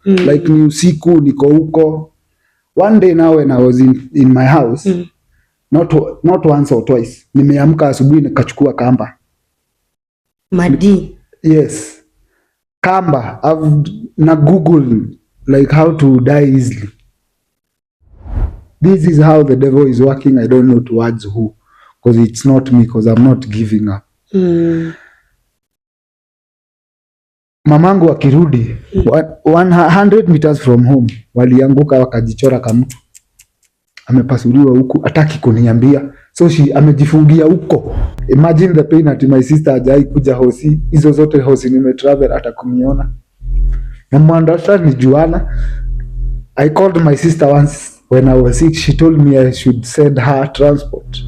Like ni usiku niko huko. One day now when I was in my house, not once or twice, nimeamka asubuhi nikachukua kamba. Madi. Yes. Kamba. I've na Google like how to die easily. This is how the devil is working. I don't know towards who, because it's not me, because I'm not giving up. Mamangu akirudi 100 meters from home walianguka wakajichora kamtu. Amepasuliwa huku, hataki kuniambia. So she amejifungia huko. Imagine the pain at my sister hajai kuja hosi. Hizo zote hosi nimetravel hata kuniona. Na mwandasha ni Juana. I called my sister once when I was sick. She told me I should send her transport.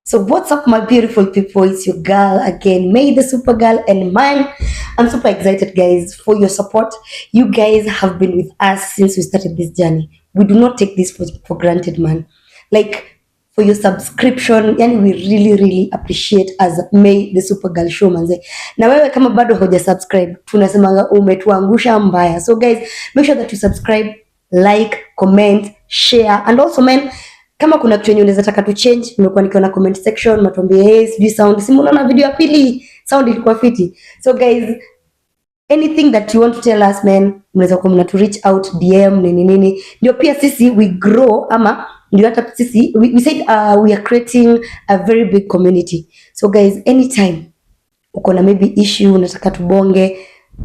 So what's up, my beautiful people? It's your girl again, May the Super Girl, and man, I'm super excited, guys, for your support. You guys have been with us since we started this journey. We do not take this for granted, man. Like, for your subscription, yani we really, really appreciate as May the Super Girl Show, manze. Na wewe kama bado huja subscribe, tunasemanga umetuangusha mbaya. So guys, make sure that you subscribe, like, comment, share, and also, man, kama kuna kitu yenye unaweza taka tu change, nimekuwa nikiona comment section matuambie, hey, sijui sound, si unaona video ya pili sound ilikuwa fiti. So guys, anything that you want to tell us, man, mnaweza kuwa mna to reach out DM nini nini, ndio pia sisi we grow, ama ndio hata sisi we said we are creating a very big community. So guys, anytime uko na maybe issue unataka tubonge,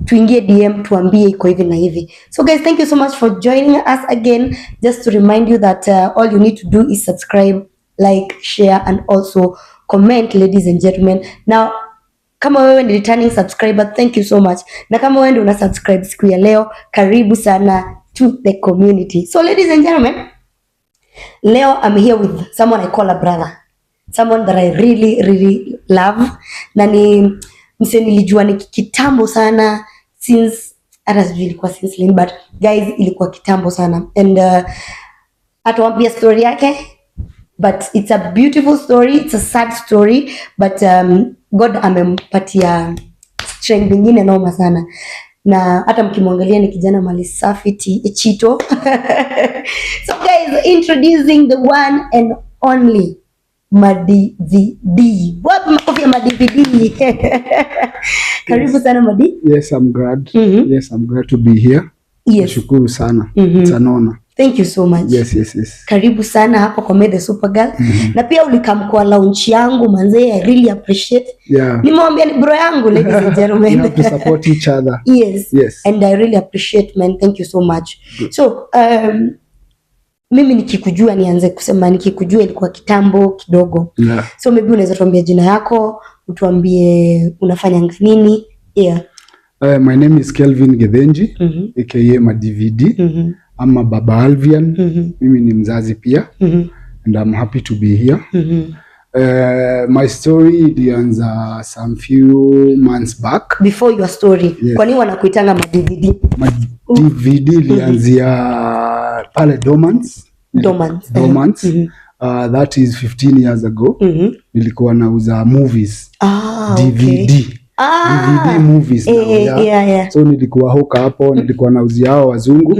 tuingie DM tuambie iko hivi na hivi. So guys, thank you so much for joining us again. Just to remind you that all you need to do is subscribe, like, share and also comment, ladies and gentlemen. Now kama wewe ni returning subscriber, thank you so much. Na kama wewe ndio una subscribe siku ya leo, karibu sana to the community. So ladies and gentlemen, leo I'm here with someone I call a brother. Someone that I really, really love. Na ni mse nilijua ni kitambo sana, since hata sijui ilikuwa since lini, but guys, ilikuwa kitambo sana. And atawambia story yake, but it's a beautiful story, it's a sad story, but God amempatia strength nyingine noma sana. Na hata mkimwangalia ni kijana mali safi chito. So guys, introducing the one and only Madi VD. Wapi makofi ya Madi VD? Karibu sana Madi. Yes, I'm glad. Yes, I'm glad to be here. Nashukuru sana. It's an honor. Thank you so much. Yes, yes, yes. Karibu sana hapa kwa May the Super Girl. Na pia ulikam kwa launch yangu manze, I really appreciate. Nimewambia ni bro yangu, ladies and gentlemen. We have to support each other. Yes. Yes. And I really appreciate, man. Thank you so much. Good. So, mimi nikikujua, nianze kusema nikikujua ilikuwa kitambo kidogo. So maybe unaweza tuambia jina yako, utuambie unafanya nini? Yeah. My name is Kelvin Gethenji, aka Ma-DVD, ama Baba Alvian. Mimi ni mzazi pia, and I'm happy to be here. My story ilianza some few months back. Before your story, Yes. kwa nini wanakuitanga Ma-DVD? Ma-DVD ilianzia pale Dormans. Dormans. Dormans. That is 15 years ago. Nilikuwa nauza movies. DVD. Okay. DVD movies now, yeah. So nilikuwa hoka hapo, nilikuwa nauzia hao wazungu.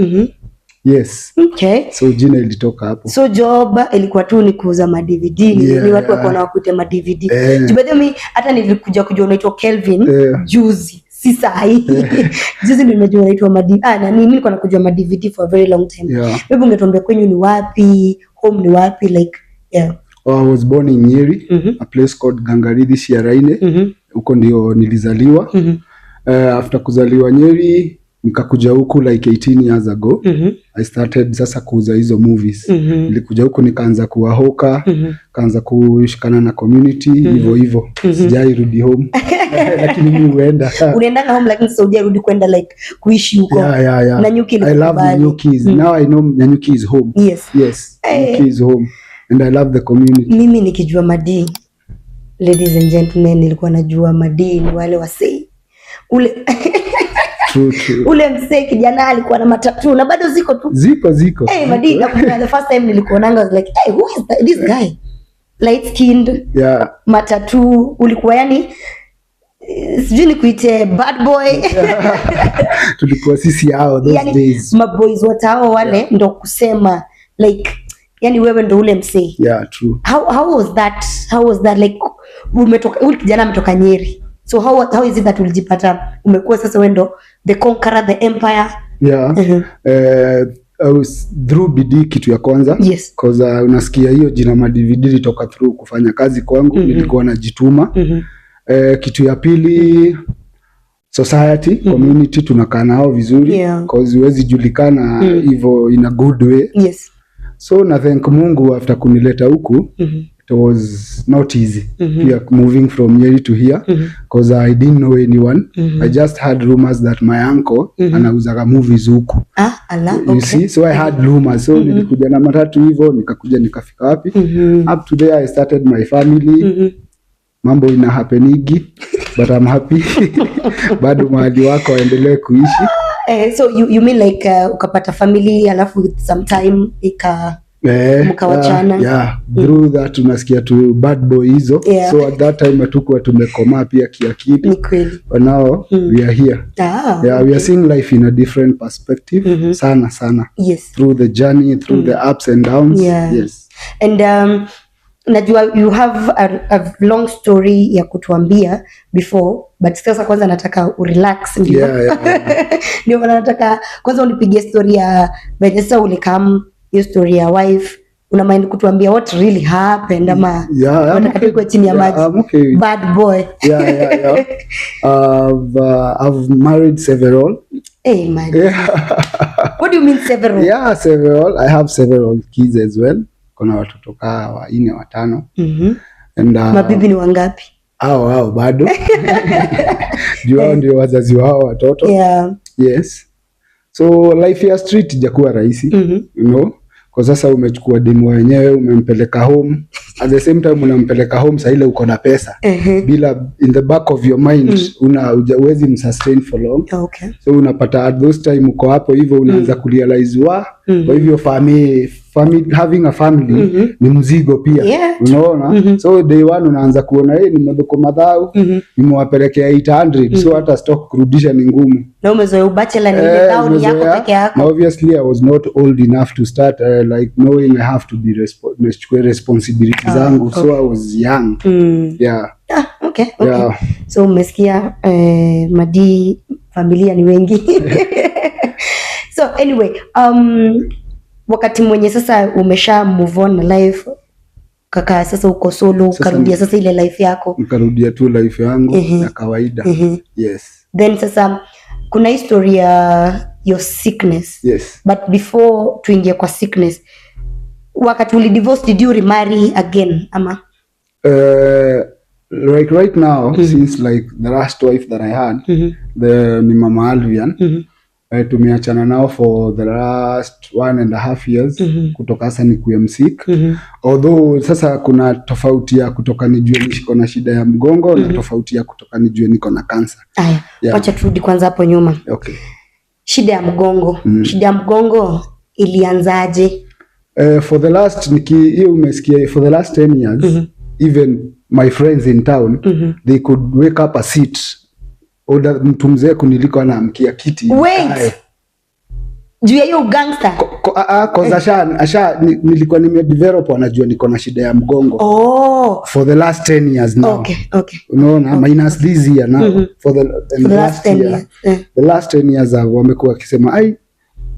Yes. So jina ilitoka hapo. So job ilikuwa tu ni kuuza ma DVD. Ni watu wako na wakuite ma DVD. Juu mimi hata nilikuja kujua unaitwa Kelvin juzi, si sahi. Juzi ndio nimejua unaitwa ma DVD. Na mimi nilikuwa nakujua ma DVD for a very long time. Maybe ungetuambia kwenyu ni wapi, home ni wapi, like yeah. Oh, I was born in Nyeri, a place called Gangaridi Shiaraine. Huko ndio nilizaliwa. After kuzaliwa Nyeri nikakuja huku like 18 years ago. I started sasa kuuza hizo movies. Nilikuja huku nikaanza kuwa hoka, kaanza kushikana na community hivyo hivyo. Sijai rudi home. Lakini mimi huenda. Unaendanga home lakini sasa hujarudi kwenda like kuishi huko. Yeah. Nanyuki I love ilikubali. Nanyuki. Now I know Nanyuki is home. Yes. Yes. Nanyuki is home. And I love the community. Mimi nikijua Madi, ladies and gentlemen, nilikuwa najua Madi ni wale wasee. Ule True, true. Ule msee kijana alikuwa na matatu na bado ziko tu. Ziko, ziko. Hey, Madi, nakumbuka the first time nilikuonanga, I was like, hey, who is this guy? Light skinned, matatu, ulikuwa yani sijui nikuite bad boy. Tulikuwa sisi hao those Yani days. Maboys watao wale ndo kusema like yani wewe ndo ule msee. Yeah, true. How was that? How was that like umetoka, huyu kijana ametoka Nyeri, so how is it that ulijipata umekuwa sasa wewe ndo the conqueror, the empire? Yeah. I was through bidii, kitu ya kwanza. 'Cause unasikia hiyo jina Madvd ilitoka through kufanya kazi kwangu. Nilikuwa najituma. Kitu ya pili, society, community tunakaa nao vizuri, 'cause huwezi julikana hivyo in a good way. So na thank Mungu after kunileta huku. It was not easy pia moving from Nyeri to here, 'cause I didn't know anyone. I just had rumors that my uncle anauzaga movies huku. Ah, ala, You see, so I had rumors. So nilikuja na matatu hivyo, nikakuja nikafika wapi, up to there I started my family. Mambo ina happenigi, but I'm happy bado mahali wako waendelee kuishi. Eh, so you mean like ukapata family alafu with some time ika Eh, mkawachana? Yeah, through that unasikia tu bad boy hizo. So at that time hatukuwa tumekomaa pia kiakili. Ni kweli. But now we are here. Yeah, we are seeing life in a different perspective sana sana, through the journey, through the ups and downs. Yes. And najua you have a long story ya kutuambia before, but sasa kwanza nataka urelax, ndio ndio maana nataka kwanza unipigie story ya venye sasa ulicome, hiyo story ya wife. Una mind kutuambia what really happened ama Yeah, I'm unataka okay. tuwe chini ya Yeah, maji? I'm okay. Bad boy. Yeah. I've married several. Hey man. What do you mean, several? Yeah, several. I have several kids as well. Kuna watoto kaa wanne, watano. And Mabibi ni wangapi? Hao bado. Juu hao ndio wazazi wao watoto. Yes. So life ya street ijakuwa rahisi. Kwa sasa umechukua demu wenyewe, umempeleka home. At the same time unampeleka home saa ile uko na pesa. Bila in the back of your mind una huwezi msustain for long. So unapata at those time uko hapo hivyo unaanza kurealize wa kwa hivyo having a family ni mzigo pia. Unaona? So day one unaanza kuona, hey, nimedhoko madhau, nimewapelekea 800, so hata stock kurudisha ni ngumu. Na umezoea ubachelor ni ile Eh, thao ni yako umezoea. peke yako. Na obviously I was not old enough to start like knowing I have to be nichukue responsibility zangu, so I was young. Yeah. Ah, okay. Yeah. So umesikia Madi familia ni wengi. So anyway, wakati mwenye sasa umesha move on na life kaka, sasa uko solo, Sasa ukarudia sasa ile life yako. Nikarudia tu life yangu ya kawaida. Yes. Then sasa kuna history ya your sickness. Yes. But before tuingie kwa sickness, wakati uli divorce, did you remarry again ama? Like right now, since like the last wife that I had, the ni Mama Alvian, tumeachana now for the last 1.5 years kutoka sasa nikuwe msick. Although sasa kuna tofauti ya kutoka nijue niko na shida ya mgongo na tofauti ya kutoka nijue niko na cancer. Aya, Yeah. wacha turudi kwanza hapo nyuma. Okay. Shida ya mgongo. Shida ya mgongo ilianzaje? For the last niki hiyo umesikia, for the last 10 years, even my friends in town, they could wake up a seat, order mtu mzee kuniliko anaamkia kiti Wait. nikae. Juu ya hiyo gangster? 'Cause asha nilikuwa nimedevelop, wanajua niko na shida ya mgongo for the last 10 years now. Unaona, minus this year now, for the, and For the last 10 year, years. Eh. the last 10 years wamekuwa wakisema, "Ai,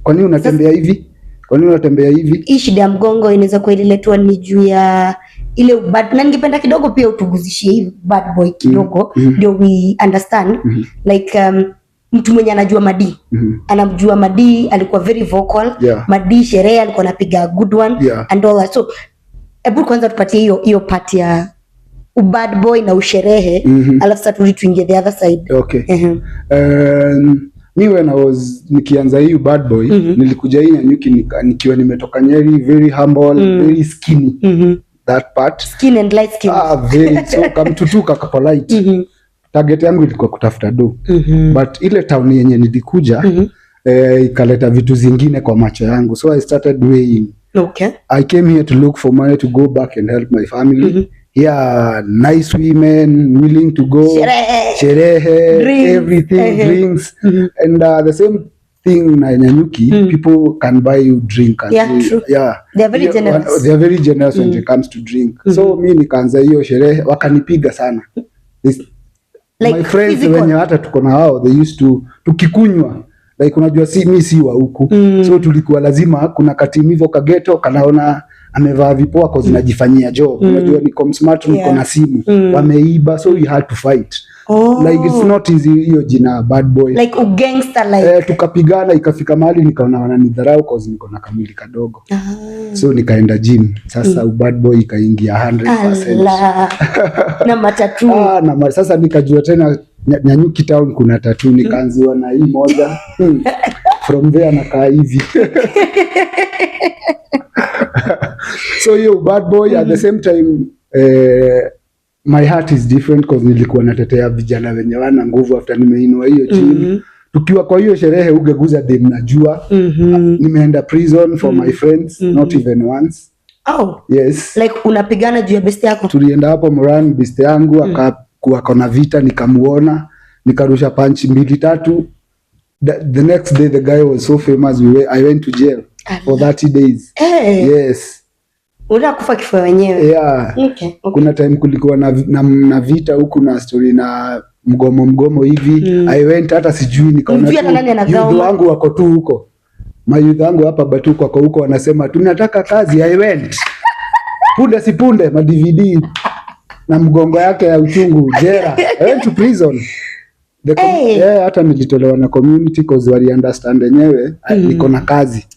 kwa nini unatembea hivi? Kwa nini unatembea hivi?" Hii shida ya mgongo inaweza kuwa ililetwa ni juu ya ile bad, na ningependa kidogo pia utuguzishie hii bad boy kidogo ndio we understand like mtu mwenye anajua Madi, anamjua Madi alikuwa very vocal. Madi sherehe alikuwa anapiga good one and all that. So hebu kwanza tupatie hiyo hiyo part ya ubad boy na usherehe, alafu sasa turudi tuingie the other side. Okay. Mi when I was nikianza hii bad boy, nilikuja hii Nanyuki nikiwa nimetoka Nyeri, very humble, very skinny, that part. Skin and light skin. Ah, very so kamtutuka kako light. Target yangu ilikuwa kutafuta do, but ile town yenye nilikuja, ikaleta vitu zingine kwa macho yangu, so I started weighing I came here to look for money to go back and help my family. Here, nice women willing to go. Sherehe. Sherehe, Drinks. everything, drinks. And the same thing na Nanyuki, people can buy you drink. And Yeah, true. They are very generous. They are very generous when it comes to drink. So mi nikaanza hiyo sherehe, wakanipiga sana. Like My friends physical. wenye hata tuko na wao, they used to, tukikunywa, like unajua si mi si wa huku, so tulikuwa lazima kuna katimu hivyo kageto kanaona amevaa vipoa cause najifanyia job, unajua niko smart, niko na simu, wameiba, so we had to fight. Like it's not easy hiyo jina bad boy. Like ugangster like. Eh, tukapigana, ikafika mahali nikaona wananidharau cause niko na kamwili kadogo, so nikaenda gym sasa, bad boy ikaingia 100%. Ala. Na matatu. Ah, na sasa nikajua tena Nanyuki town kuna tattoo, nikaanziwa na hii moja. From there nakaa hivi. So hiyo bad boy, at the same time, my heart is different cause nilikuwa natetea vijana wenye wana nguvu after nimeinua hiyo gym. Tukiwa kwa hiyo sherehe ugeguza dem najua. Nimeenda prison for my friends, not even once. Oh. Yes. Like unapigana juu ya best yako. Tulienda hapo Moran, best yangu akakuwa kona vita, nikamuona, nikarusha punch mbili tatu. The next day the guy was so famous, I went to jail for 30 days. Hey. Yes. Unataka kufa kifo wenyewe. Yeah. Kuna time kulikuwa na vita huku na story na mgomo mgomo hivi. I went, hata sijui, nikaona Mjui hata tu nani anagawa. Youth wangu wako tu huko, mayouth wangu hapa Batuku wako huko wanasema tunataka kazi. I went, punde si punde ma DVD na mgongo yake ya uchungu jera. I went to prison. Hey. Yeah, hata nilitolewa na community cause wali understand yenyewe niko na kazi.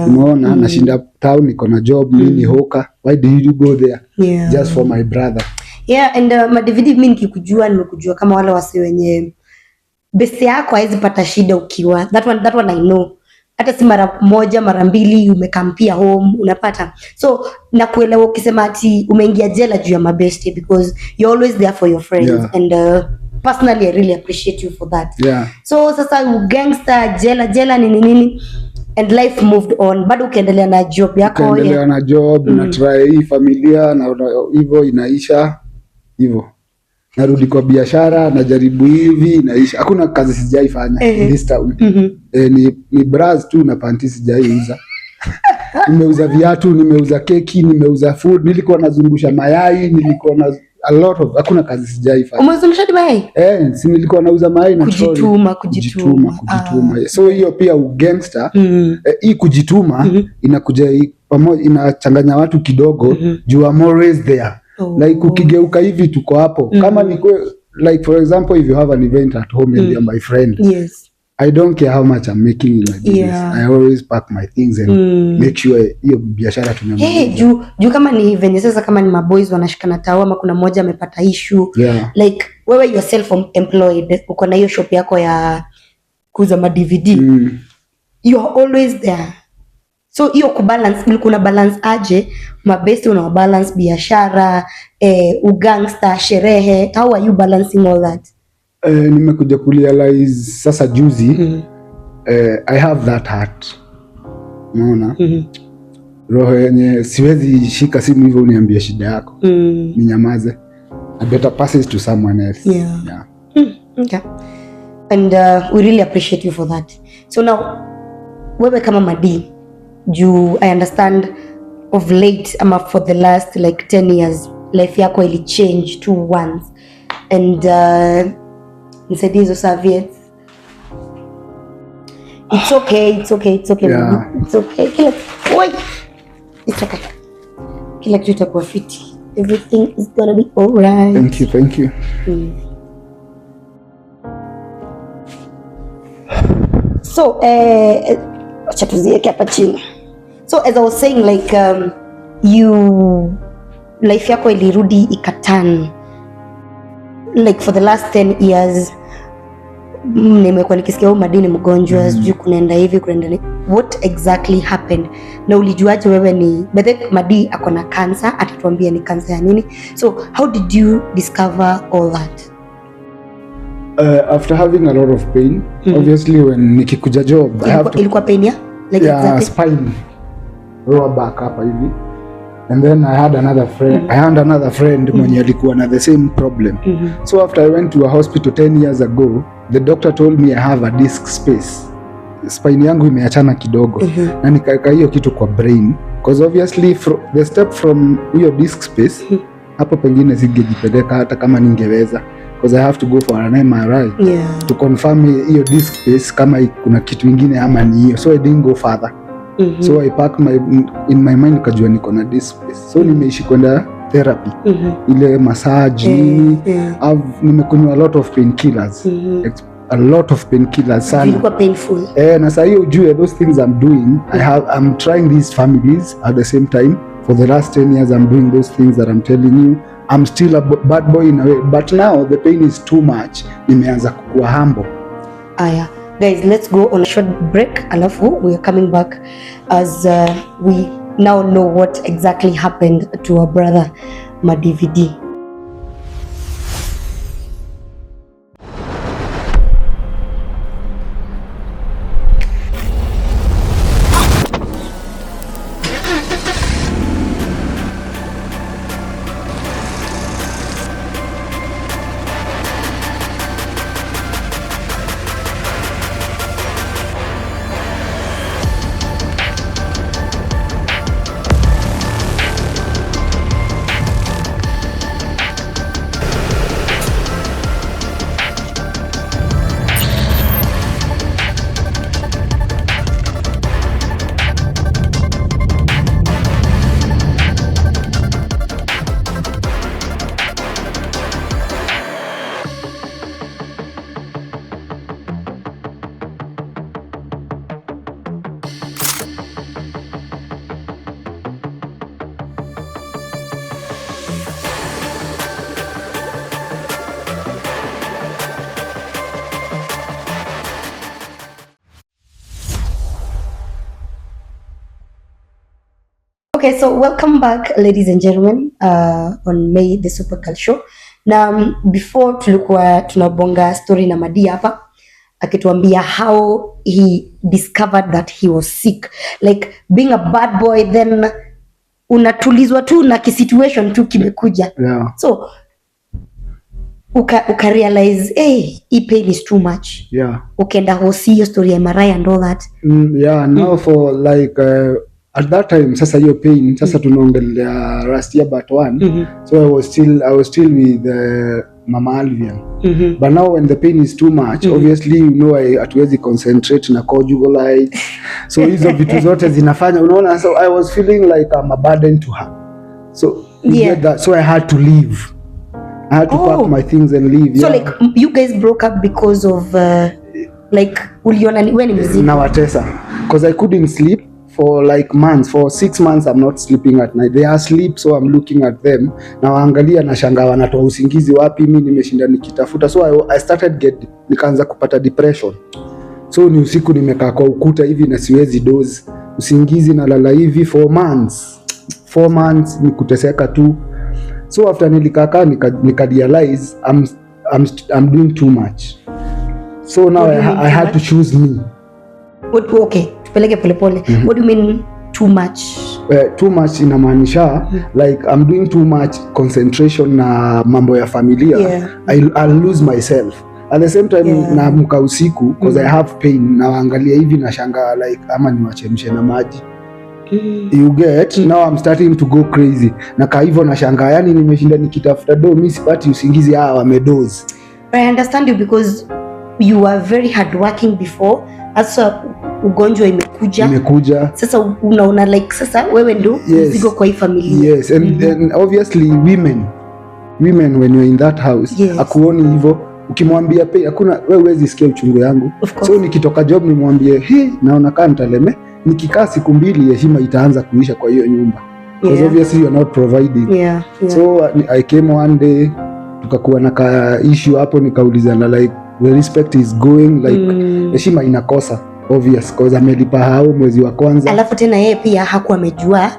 Umeona, nashinda town, niko na job, mimi ni hawker, why do you go there? Just for my brother. Yeah, and madvd, mi nikikujua nimekujua kama wale wasi wenye best yako hawezi pata shida ukiwa that one I know. Hata si mara moja, mara mbili umekampia home unapata. So nakuelewa ukisema ati umeingia jela juu ya mabesti because you're always there for your friends. And personally I really appreciate you for that. So sasa ugangster, jela jela, nini nini, and life moved on, bado ukiendelea na job yako. Ukaendelea na job, na try hii familia na hivyo inaisha hivyo, narudi kwa biashara, najaribu hivi, inaisha. Hakuna kazi sijaifanya in this town. Ni bras tu na panty sijaiuza. Nimeuza viatu, nimeuza keki, nimeuza food, nilikuwa nazungusha mayai, nilikuwa na a lot of, hakuna kazi sijaifanya. Umezungusha hadi mayai? Eh, si nilikuwa nauza mayai na trolley. Kujituma, kujituma. Kujituma, kujituma. So hiyo pia ugangster, hii kujituma inakuja pamoja, inachanganya watu kidogo juu I'm always there. Like ukigeuka hivi tuko hapo. Kama ni like for example, if you have an event at home and you're my friend, I don't care how much I'm making in my business. I always pack my things and make sure hiyo biashara tumemaliza. Hey, juu kama ni venye sasa kama ni maboys wanashikana tao ama kuna mmoja amepata issue, like wewe you are self employed, uko na hiyo shop yako ya kuuza ma DVD, you are always there. So hiyo kubalance, ulikuwa una balance aje mabesti, una balance biashara, ugangster, sherehe? How are you balancing all that? Nimekuja kurealize sasa juzi, I have that heart. Unaona? Roho yenye siwezi shika simu hivyo uniambie shida yako. Ninyamaze. I better pass it to someone else. Yeah. Okay. And we really appreciate you for that. So now, wewe kama Madi, juu I understand of late ama for the last like 10 years life yako ili change to once and nisaidie hizo serviettes. It's okay, it's okay, it's okay. Madi. It's okay. Kila Oi. It's okay. Kila kitu itakuwa fiti. Everything is gonna be alright. Thank you, thank you. So, acha tuziweke hapa chini. So as I was saying, like you life yako ilirudi ikaturn like for the last 10 years, nimekuwa nikisikia huyu Madi ni mgonjwa, sijui kunaenda hivi, kunaenda what exactly happened na ulijuaje wewe ni, by the way, Madi ako na cancer, atatuambia ni cancer ya nini. So how did you discover all that? After having a lot of pain, obviously when nikikuja job, I have to Ilikuwa pain ya like yeah, exactly spine. Lower back hapa hivi. And then I had another friend, I had another friend mwenye alikuwa na the same problem. So after I went to a hospital 10 years ago, the doctor told me I have a disc space. Spine yangu imeachana kidogo. Na nikaweka hiyo kitu kwa brain because obviously the step from hiyo disc space hapo pengine singejipeleka hata kama ningeweza, because I have to go for an MRI to confirm hiyo disc space kama kuna kitu ingine ama ni hiyo. So I didn't go further. So I packed my in my mind kajua niko na disc space. So nimeishi kwenda therapy, ile massage, nini. Nimekunywa a lot of painkillers. A lot of painkillers sana. Ilikuwa painful. Eh, na saa hiyo ujue those things I'm doing, I'm trying these families at the same time. For the last 10 years I'm doing those things that I'm telling you. I'm still a bad boy in a way, but now the pain is too much. Nimeanza kukua humble. Aya, guys, let's go on a short break. Alafu we are coming back as we now know what exactly happened to our brother Madvd. Okay, so welcome back, ladies and gentlemen, on May the Super Girl Show. Na before tulikuwa tunabonga story na Madi hapa akituambia how he discovered that he was sick, like being a bad boy, then unatulizwa tu na kisituation tu kimekuja, so uka realize, hey, hii pain is too much. Ukaenda hosi, hiyo story ya MRI and all that. Yeah, now for like at that time sasa hiyo pain sasa tunaongelea last year but one. So I was still with Mama Alvian. But now when the pain is too much, obviously you know I hatuwezi concentrate na conjugal life. So hizo vitu zote zinafanya unaona, so I was feeling like I'm a burden to her. So you get that? So I had to leave. I had to pack my things and leave. So like you guys broke up because of like uliona we ni mzigo. Nawatesa because I couldn't sleep for like months. For 6 months I'm not sleeping at night. They are asleep, so I'm looking at them, nawaangalia nashangaa wanatoa usingizi wapi, mi nimeshinda nikitafuta. So I started get nikaanza kupata depression. So ni usiku nimekaa kwa ukuta hivi na siwezi doze usingizi, nalala hivi for months, 4 months ni kuteseka tu. So after nilikakaa nika realize I'm doing too much. So now What do you mean I too had to much? Choose me. What, okay, tupeleke polepole. What do you mean too much? Too much inamaanisha like I'm doing too much concentration na mambo ya familia. I'll lose myself at the same time. Naamka usiku because I have pain, nawaangalia hivi nashangaa like ama niwachemshe na maji. You get? Now I'm starting to go crazy. Na kaa hivyo nashangaa, yani nimeshinda nikitafuta do, mi sipati usingizi, hawa wamedoze. But I understand you because you were very hardworking before. Sasa ugonjwa imekuja. Imekuja. Sasa unaona like sasa wewe ndo mzigo kwa hii familia. Yes, and obviously women when you're in that house, akuoni hivyo. Ukimwambia pay, hakuna, wewe huwezi sikia uchungu yangu. Of course. So nikitoka job nimwambie hi, naona kaa nitaleme, nikikaa siku mbili heshima itaanza kuisha kwa hiyo nyumba because obviously you're not providing. So I came one day, tukakuwa na ka issue hapo, nikaulizana like the respect is going, like heshima inakosa, obvious, cause amelipa hao mwezi wa kwanza. Alafu tena yeye pia hakuwa amejua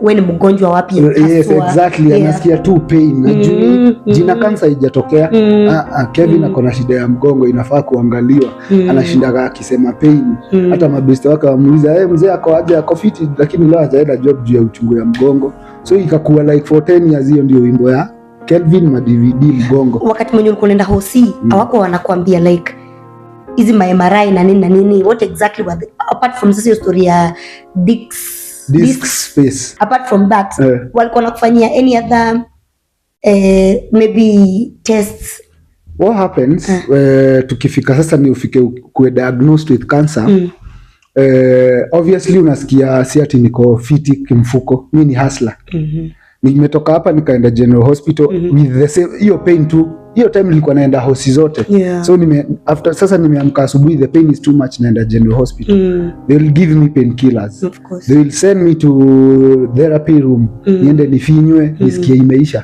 we ni mgonjwa wapi Yes, haswa. Exactly. Anasikia tu pain, ajui jina kansa haijatokea. Ah, ah, Kevin ako na shida ya mgongo, inafaa kuangaliwa. Anashindaga akisema pain. Hata mabeste wake wamuuliza, "Hey, mzee ako aje?" "Ako fiti, lakini leo hajaenda job juu ya uchungu ya mgongo." So ikakuwa like for 10 years hiyo ndio wimbo ya Kelvin, ma DVD, mgongo. Wakati mwenye ulikuwa unaenda hosi, hawako wanakuambia like hizi ma MRI na nini na nini, what exactly were they, apart from sasa hiyo story ya discs, Disc space. Apart from that, walikuwa wanakufanyia any other maybe tests? What happens, tukifika sasa ni ufike kuwe diagnosed with cancer, obviously unasikia si ati niko fiti kimfuko, mi ni hustler. Nimetoka hapa nikaenda General Hospital with the same hiyo pain tu. Hiyo time nilikuwa naenda hosi zote. So nime after sasa nimeamka asubuhi, the pain is too much, naenda General Hospital. They will give me painkillers. Of course. They will send me to therapy room, niende nifinywe, nisikie imeisha,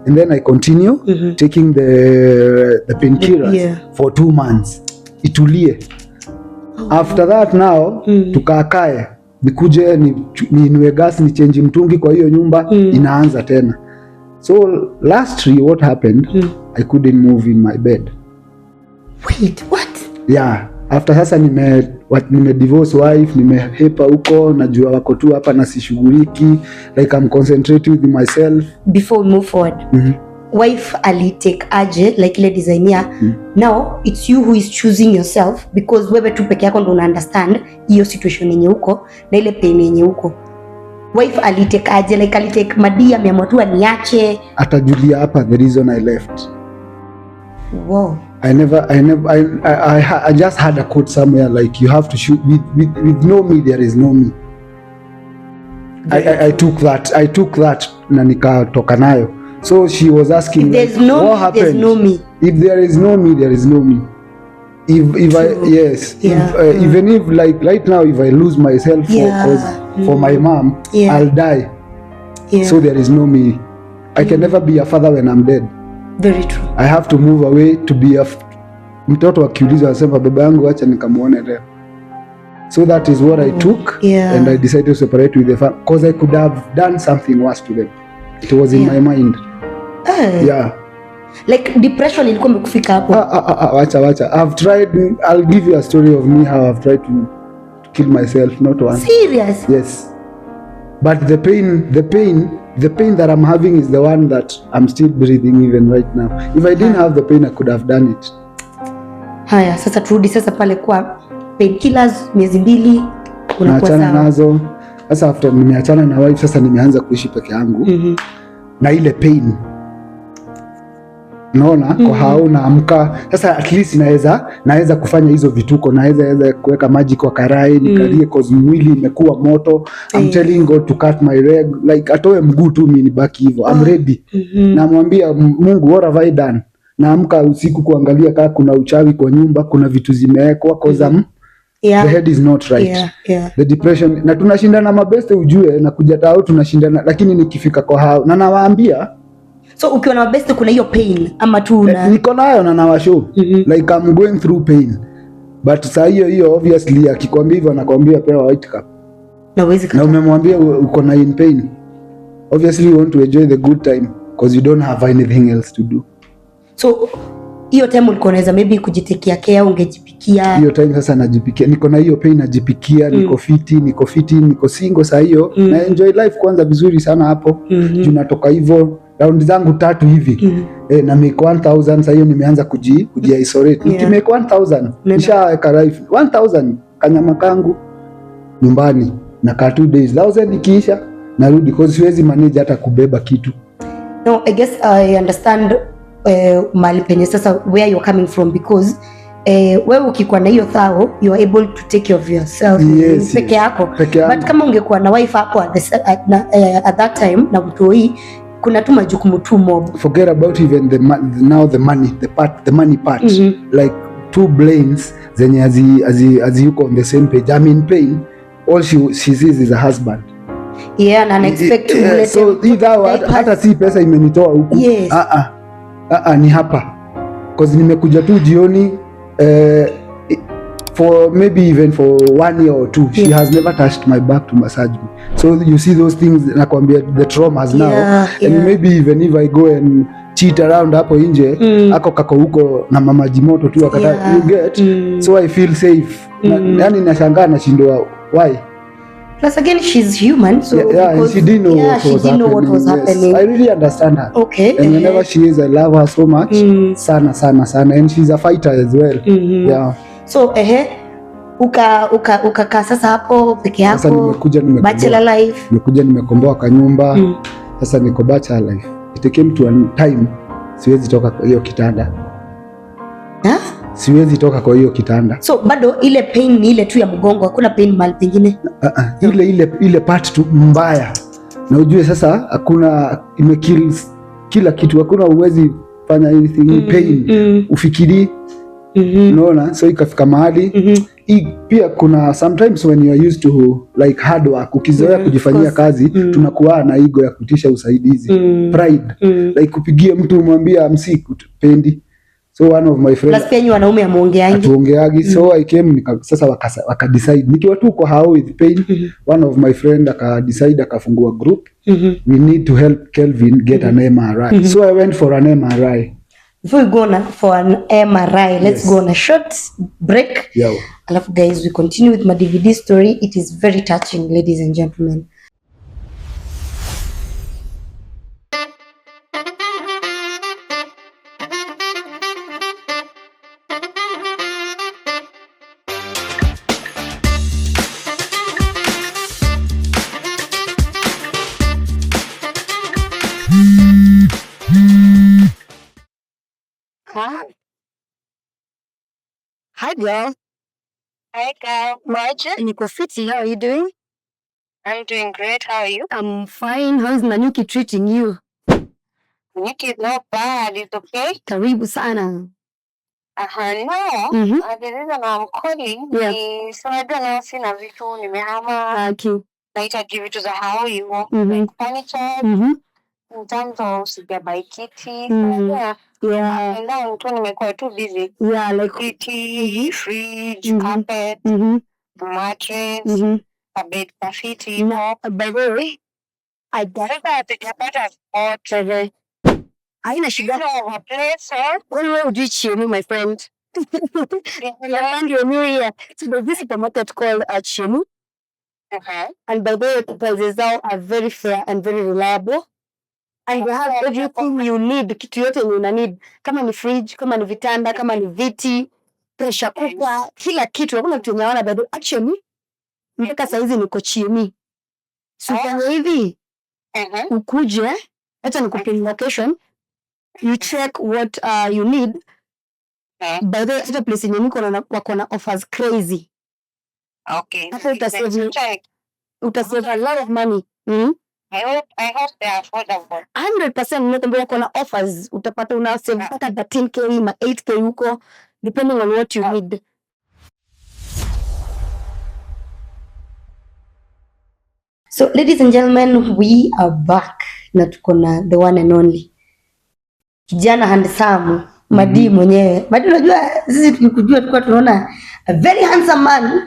and then I continue taking the painkillers for 2 months itulie. After that now, tukaakae, nikuje niinue gas, ni change mtungi kwa hiyo nyumba, inaanza tena. So lastly what happened, I couldn't move in my bed. Wait, what? Yeah, after sasa nime divorce wife, nimehepa huko, najua wako tu hapa na sishughuliki, like I'm concentrating with myself. Before we move forward, wife alitake aje like ile design ya now it's you who is choosing yourself, because wewe tu peke yako ndo una understand hiyo situation yenye uko na ile pain yenye uko? Wife alitake aje? Like alitake madi ameamua tu aniache? Atajulia hapa the reason I left. I never, I just had a quote somewhere like, "You have to shoot with no me, there is no me." I took that na nikatoka nayo. So she was asking, If there's like, no what me, there's happened? No me. If there is no me, there is no me. If I True. Yes, if, even if like right now, if I lose myself for 'cause for my mom, I'll die. So there is no me. I can never be a father when I'm dead. Very true. I have to move away to be a mtoto akiulizwa anasema, "Baba yangu, acha nikamuone leo." So that is what I took and I decided to separate with the family because I could have done something worse to them. It was in my mind. Yeah. Like depression ilikuwa imekufika hapo? Ah, ah, ah, ah, wacha wacha. I've tried. I'll give you a story of me, how I've tried to kill myself, not once. Serious? Yes. But the pain that I'm having is the one that I'm still breathing even right now. If I didn't have the pain, I could have done it. Haya, sasa turudi sasa pale kwa painkillers, miezi 2 unakuwa Naachana sawa. Nazo. Sasa after nimeachana na wife, sasa nimeanza kuishi peke yangu na ile pain, naona kwa hao naamka sasa, at least naweza kufanya hizo vituko, naweza weza kuweka maji kwa karai nikalie, cause mwili imekuwa moto. I'm telling God to cut my leg, like atoe mguu tu mimi nibaki hivyo. I'm ready. Namwambia Mungu, "What have I done?" Naamka usiku kuangalia kaa kuna uchawi kwa nyumba, kuna vitu zimewekwa, cause the head is not right. The depression, na tunashindana mabeste, ujue na kuja tao tunashindana, lakini nikifika kwa hao na nawaambia. So ukiwa na mabeste kuna hiyo pain ama tu una Niko nayo na nawashow like I'm going through pain, but saa hiyo hiyo obviously akikwambia hivyo, anakwambia pewa white cup. Na uwezi Na kataa. umemwambia uko na in pain. Obviously you want to enjoy the good time because you don't have anything else to do. So hiyo time ulikuwa unaweza maybe kujitakia care, ungejipikia? Hiyo time sasa najipikia, niko na hiyo pain, najipikia, niko fiti, niko fiti, niko single saa hiyo, na enjoy life kwanza vizuri sana hapo, juu natoka hivyo round zangu tatu hivi, na make 1000. Saa hiyo nimeanza kuji isolate. Nikimake 1000, nishaweka life 1000, kanyama kangu nyumbani, nakaa 2 days, 1000 ikiisha narudi, cause siwezi manage hata kubeba kitu. No, I guess I understand mahali penye sasa where you're coming from, because wewe ukikuwa na hiyo thao, you are able to take care of yourself peke yako. Peke yangu. But kama ungekuwa na wife hapo at, the, at, na, at that time na mtoi, kuna tu majukumu tu mob. Forget about even now the money, the money part. Like two brains zenye hazi yuko on the same page. I'm in pain, all she sees is a husband. Yeah, na ana expect Yeah, ulete so hii thao diapers. hata si pesa imenitoa huku. Ah, ah. Ah, ah, ni hapa cause nimekuja tu jioni, For maybe even for 1 year or two, she has never touched my back to massage me. So you see those things, nakwambia the traumas now. And maybe even if I go and cheat around hapo nje, ako kako huko na mama jimoto tu akata, you get. So I feel safe. Yani nashangaa, nashindwa why. Plus again, she's human, so Yeah, and because, she didn't know yeah, what she was didn't know what was happening. happening. Yes. I really understand her. And whenever she is, I love her so much. Sana sana sana, and she's a fighter as well. Yeah. So ehe, ukakaa sasa hapo peke Sasa yako, nimekuja nimekomboa, bachelor life. Nimekuja nimekomboa kanyumba. Sasa niko bachelor life. It came to a time siwezi toka kwa hiyo kitanda. Ha? Siwezi toka kwa hiyo kitanda. So bado ile pain ni ile tu ya mgongo, hakuna pain mahali pengine? Uh-uh. Ile part tu mbaya, na ujue sasa hakuna, imekill kila kitu, hakuna, uwezi fanya anything, ni pain, ufikiri, unaona? So ikafika mahali, hii pia kuna sometimes when you are used to like hard work, ukizoea kujifanyia Course. kazi, tunakuwa na ego ya kuitisha usaidizi, pride, like kupigia mtu umwambie I'm sick, pendi. So one of my friends, Plus pia nyinyi wanaume hamuongeangi. Hatuongeagi. So I came sasa waka decide nikiwa tu kwa hao with pain, one of my friend aka decide, akafungua group, "We need to help Kelvin get an MRI." So I went for an MRI. Before we go on for an MRI, let's Yes. go on a short break. Alafu guys, we continue with my DVD story. It is very touching, ladies and gentlemen. Hi. Hi girl. Hi, girl. Margin? Niko fiti. How are you doing? I'm doing great. How are you? I'm fine. How's Nanyuki treating you? Nikki is not bad. It's okay. Karibu sana. No. The reason I'm calling is so I don't know, sina vitu, nimehama, nahitaji vitu za hao hivyo. Like furniture, in terms of sijabuy kiti. Yeah. And now tu nimekuwa too busy. Yeah, like Kiti, fridge, carpet, mattress, a bed kafiti hivyo. By the way, I got Sasa hatujapata spot. Haina shida. You know of a place or? Wewe hujui Chiemi, my friend. And you're new here. So there's this supermarket called Chiemi. And by the way, prices zao are very fair and very reliable. And they have everything you need, kitu yote yenye una need. Kama ni fridge, kama ni vitanda, kama ni viti, pressure cooker, kila kitu. Hakuna kitu unaona by the way. Actually, mpaka saizi niko Chiemi. So fanya hivi, ukuje, acha nikupin location, you check what you need. By the way, hata place yenye niko na wako na offers crazy. Hata utasave Check. utasave a lot of money. I hope they are affordable. 100%, nakwambia wako na offers, utapata una save mpaka 13K ma 8K huko, depending on what you need. So ladies and gentlemen, we are back na tuko na the one and only kijana handsome Madi mwenyewe. Madi, unajua sisi tukikujua tulikuwa tunaona a very handsome man.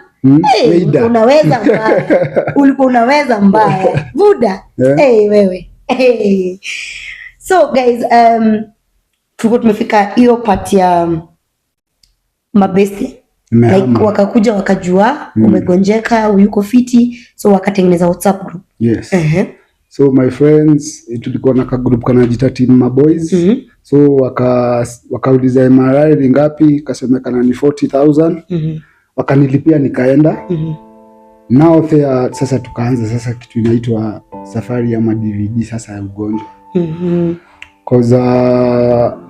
Hey, Weida. unaweza mbaya. Ulikuwa unaweza mbaya. Buda. Hey, wewe. Hey. So guys, tulikuwa tumefika hiyo part ya mabesti, like Nimehama. wakakuja wakajua umegonjeka, yuko fiti, so wakatengeneza WhatsApp group. Yes. So my friends, tulikuwa na kagroup kanajita Team Maboys. So wakauliza MRI ni ngapi, kasemekana ni 40,000. Wakanilipia nikaenda. Now there sasa tukaanza sasa kitu inaitwa safari ya ma DVD sasa ya ugonjwa. 'Cause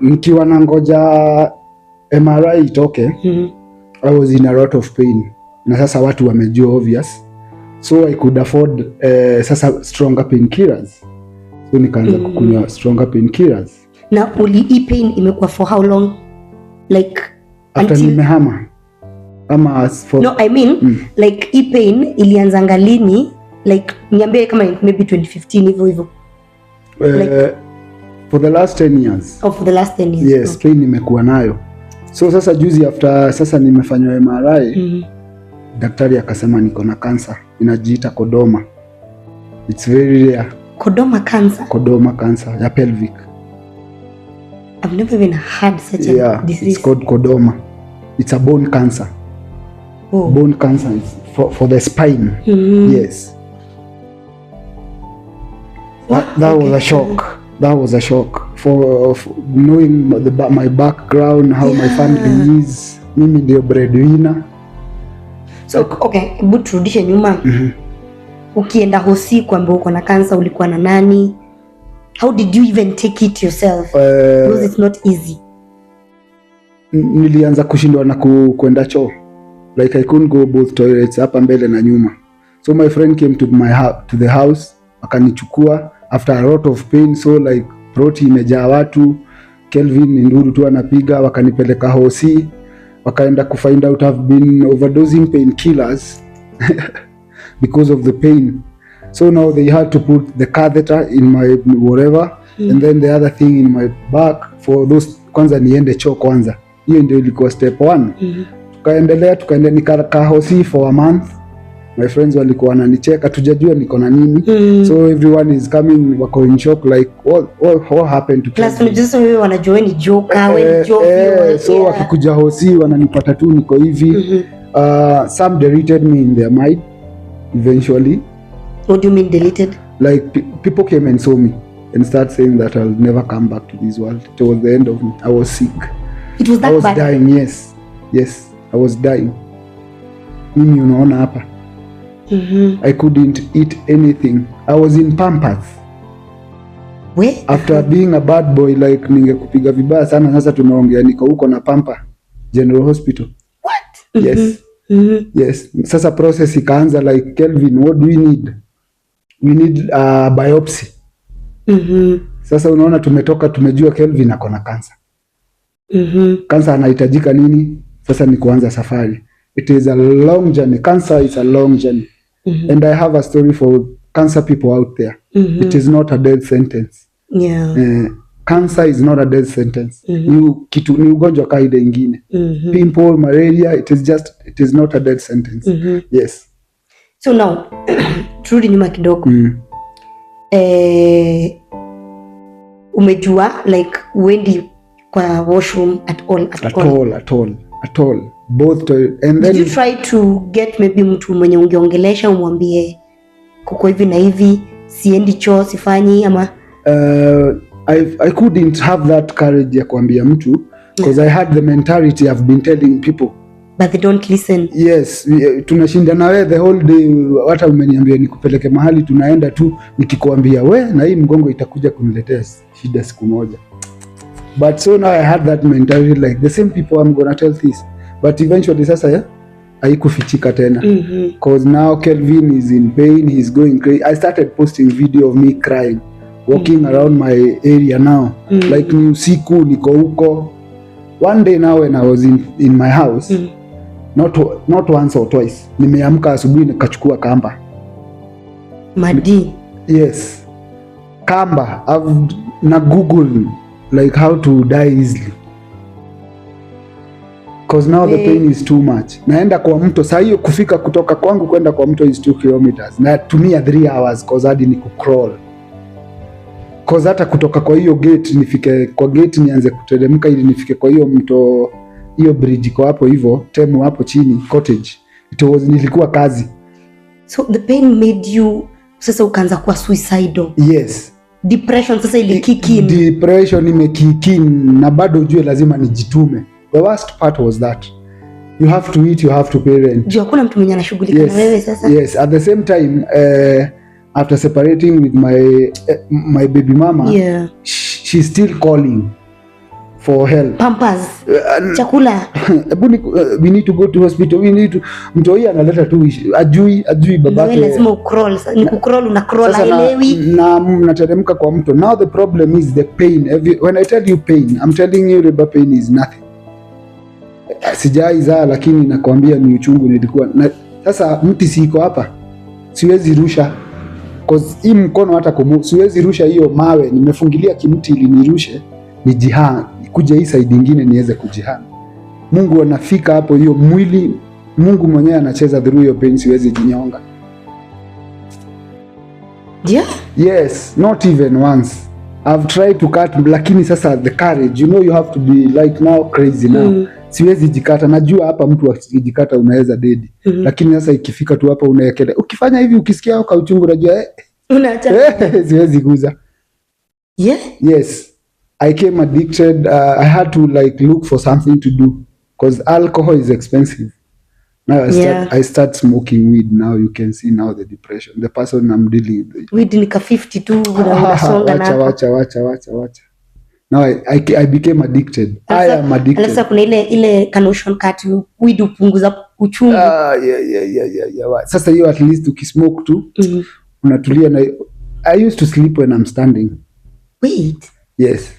nikiwa na ngoja MRI itoke, I was in a lot of pain. Na sasa watu wamejua, obvious. So I could afford sasa stronger painkillers. So nikaanza kukunywa stronger painkillers. Na uli hii pain imekuwa for how long? Like After until nimehama ama as for No, I mean, like hii pain ilianzanga lini? Like niambie kama maybe 2015 hivyo hivyo. For the last 10 years. Oh, for the last 10 years. Yes, pain nimekuwa nayo. So sasa juzi after sasa nimefanywa MRI, daktari akasema niko na cancer inajiita chordoma. It's very rare. Chordoma cancer. Chordoma cancer ya pelvic. I've never even had such a Yeah, disease. it's called chordoma. It's a bone cancer. Oh. Bone cancer is for the spine. Yes. That was a shock. That was a shock for knowing my background, how my family is. Mimi ndio breadwinner. So okay, hebu turudishe nyuma. Ukienda hosi kuambia uko na cancer, ulikuwa na nani? How did you even take it yourself? Because it's not easy. Nilianza kushindwa na kwenda choo, like I couldn't go both toilets, hapa mbele na nyuma. So my friend came to the house, akanichukua after a lot of pain. So like ploti imejaa watu, Kelvin ni nduru tu anapiga. Wakanipeleka hosi, wakaenda kufind out I've been overdosing painkillers because of the pain. So now they had to put the catheter in my whatever and then the other thing in my back for those, kwanza niende choo kwanza. Hiyo ndio ilikuwa step one. Tukaendelea, tukaendelea, nikakaa hosi for a month. My friends walikuwa wananicheka, tujajua niko na nini. So everyone is coming, wako in shock, like what happened to Plus Kelvin? unajua sasa wewe wanajua wewe ni joker, wewe ni jovial. So wakikuja hosi wananipata tu niko hivi. Some deleted me in their mind eventually. What do you mean deleted? Like people came and saw me and start saying that I'll never come back to this world. It was the end of me. I was sick. It was I that was bad. dying. Yes, I was dying. Mimi unaona hapa, I couldn't eat anything. I was in Pampers. We? After being a bad boy, like ningekupiga vibaya sana. Sasa tunaongea niko huko na pamper General Hospital. What? Yes. Yes. Sasa process ikaanza, like, "Kelvin, what do we need? We need a biopsy." Sasa unaona tumetoka, tumejua Kelvin ako na cancer. Cancer anahitajika nini? Sasa ni kuanza safari. It is a long journey. Cancer is a long journey. And I have a story for cancer people out there. It is not a death sentence. Cancer is not a death sentence. Ni kitu, ni ugonjwa kawaida ingine. Pimple, malaria, it is not a death sentence. Yes. So now turudi nyuma kidogo. Umejua like uendi kwa washroom at all at, At all. all, at all, at all. Both toilet. And then Did you try to get maybe mtu mwenye ungeongelesha umwambie kuko hivi na hivi, siendi choo, sifanyi, ama? I couldn't have that courage ya kuambia mtu because I had the mentality I've been telling people. But they don't listen. Yes, tunashinda na wewe the whole day, hata umeniambia nikupeleke mahali, tunaenda tu nikikuambia we na hii mgongo itakuja kuniletea shida siku moja. But so now I had that mentality, like the same people I'm gonna tell this. But eventually sasa, yeah, haikufichika tena. 'Cause now Kelvin is in pain, he's going crazy. I started posting video of me crying, walking around my area now. Like ni usiku niko huko. One day now when I was in my house, not once or twice, nimeamka asubuhi nikachukua kamba. Madi. Yes. Kamba. I've na Google like how to die easily. 'Cause now the pain is too much. Naenda kwa mto, saa hiyo kufika kutoka kwangu kwenda kwa mto is 2 kilometers. Natumia 3 hours 'cause hadi ni kucrawl. 'Cause hata kutoka kwa hiyo gate nifike kwa gate nianze kuteremka ili nifike kwa hiyo mto, hiyo bridge iko hapo hivyo, temu hapo chini, cottage. It was, nilikuwa kazi. So the pain made you sasa ukaanza kuwa suicidal. Yes. Depression sasa ili kick in. Depression imekick in na bado ujue lazima nijitume. The worst part was that you have to eat, you have to pay rent. Juu hakuna mtu mwenye anashughulika na wewe sasa. Yes, at the same time, after separating with my baby mama, she's still calling for help. Pampers, chakula. Hebu we need to go to hospital, we need to, mtu huyu analeta tu ajui Na wewe babake. lazima ucrawl. Ni kucrawl, una crawl, Sasa haelewi. na nateremka kwa mto. Now the problem is the pain. When I tell you pain, I'm telling you labor pain is nothing. Sijai zaa lakini nakwambia ni uchungu nilikuwa na. Sasa mti si iko hapa, siwezi rusha 'cause hii mkono hata siwezi rusha hiyo mawe. Nimefungilia kimti ili nirushe nijihang, kuja hii side ingine niweze kujihang. Mungu anafika hapo, hiyo mwili, Mungu mwenyewe anacheza through hiyo pain, siwezi jinyonga. Yes, not even once. I've tried to cut, lakini sasa the courage, you have to be like now crazy now. Siwezi jikata, najua hapa mtu akijikata unaweza dedi. Lakini sasa ikifika tu hapa unaekelea. Ukifanya hivi ukisikia ka uchungu unajua Unaacha. Siwezi guza. Yes. I came addicted. I had to like look for something to do because alcohol is expensive. Now I start, I start smoking weed. Now you can see now the depression. The person I'm dealing with. Weed ni ka 50 tu unasonga Wacha, nako. wacha, wacha, wacha, wacha. Now I became addicted. I am addicted. Alafu sasa kuna ile ka notion kati weed hupunguza uchungu. Ah, yeah. Sasa hiyo at least ukismoke tu unatulia na I used to sleep when I'm standing. Wait. Yes.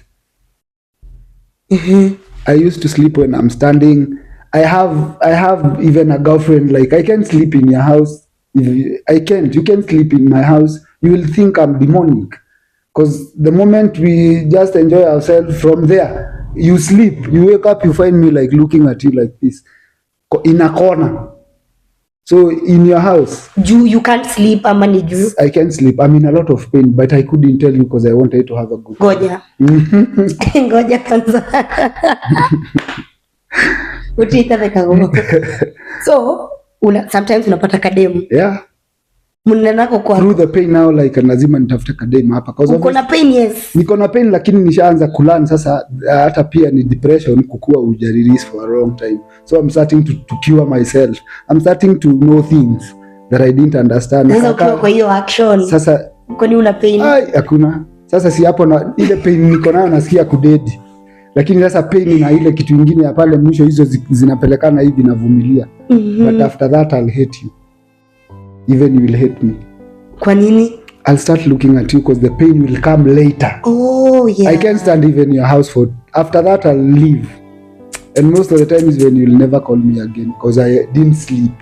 I used to sleep when I'm standing. I have even a girlfriend, like I can't sleep in your house. If you, I can't. You can sleep in my house. You will think I'm demonic. Because the moment we just enjoy ourselves from there, you sleep, you wake up, you find me like looking at you like this. In a corner. So in your house, Juu you can't sleep ama ni juu? I can't sleep. I'm in a lot of pain, but I couldn't tell you because I wanted to have a good Ngoja. Ngoja kwanza. Utiita kago. So, sometimes unapata kademu. Mnanako kwa Through the pain now, like lazima nitafute kadem hapa. 'Cause uko na pain, yes. Niko na pain lakini nishaanza kulearn sasa, hata pia ni depression kukua uja release for a long time, so I'm starting to cure myself. I'm starting to know things that I didn't understand. Sasa ukiwa kwa hiyo action, Sasa kwani una pain? Ai, hakuna. Sasa si hapo na ile pain niko nayo nasikia kudedi, lakini sasa pain na ile kitu ingine ya pale mwisho hizo zinapelekana hivi, navumilia. But after that I'll hate you, even you will hate me. Kwa nini? I'll start looking at you because the pain will come later. Oh, yeah. I can't stand even your house for, after that I'll leave. And most of the time is when you'll never call me again because I didn't sleep.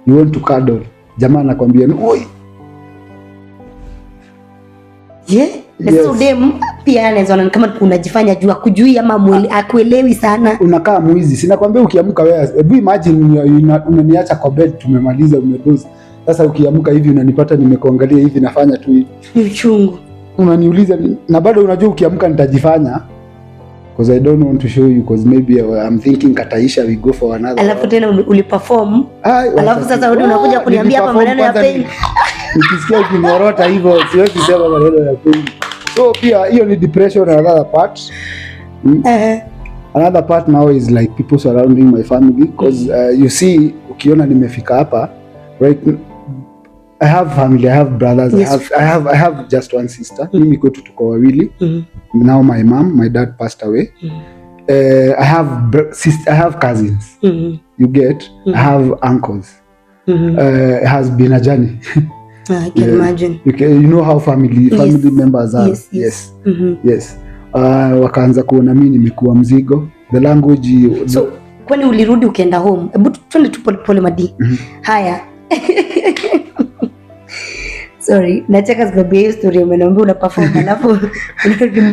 You want to cuddle. Jamaa anakwambia, "Oi." Yeah. Na sasa udem pia anaweza ona kama unajifanya juu akujui ama akuelewi sana. Unakaa mwizi. Si nakwambia ukiamka wewe, hebu imagine unaniacha kwa bed, tumemaliza, umedoze. Sasa ukiamka hivi unanipata nimekuangalia hivi, nafanya tu hivi. Ni uchungu. Unaniuliza na bado unajua ukiamka nitajifanya because I don't want to show you because maybe I'm thinking kataisha, we go for another. Alafu tena uliperform. Ai, Alafu wacha sasa wewe unakuja kuniambia hapa niliperform maneno ya kwanza pain. Nikisikia ukingorota hivyo siwezi sema maneno ya pain. So pia hiyo ni depression, another part. Another part now is like people surrounding my family because you see, ukiona nimefika hapa right, I have family, I have brothers, I have just one sister. Mimi kwetu tuko wawili. Now my mom, my dad passed away. I have cousins. You get? I have uncles. It has been a journey. I can imagine. You know how family members are. Yes. Yes. Wakaanza kuona mimi nimekuwa mzigo. The language. So kwani ulirudi ukienda home? Hebu twende tu polepole, Madi. Haya. Sorry, nacheka sababu ya hiyo story umeniambia una perform alafu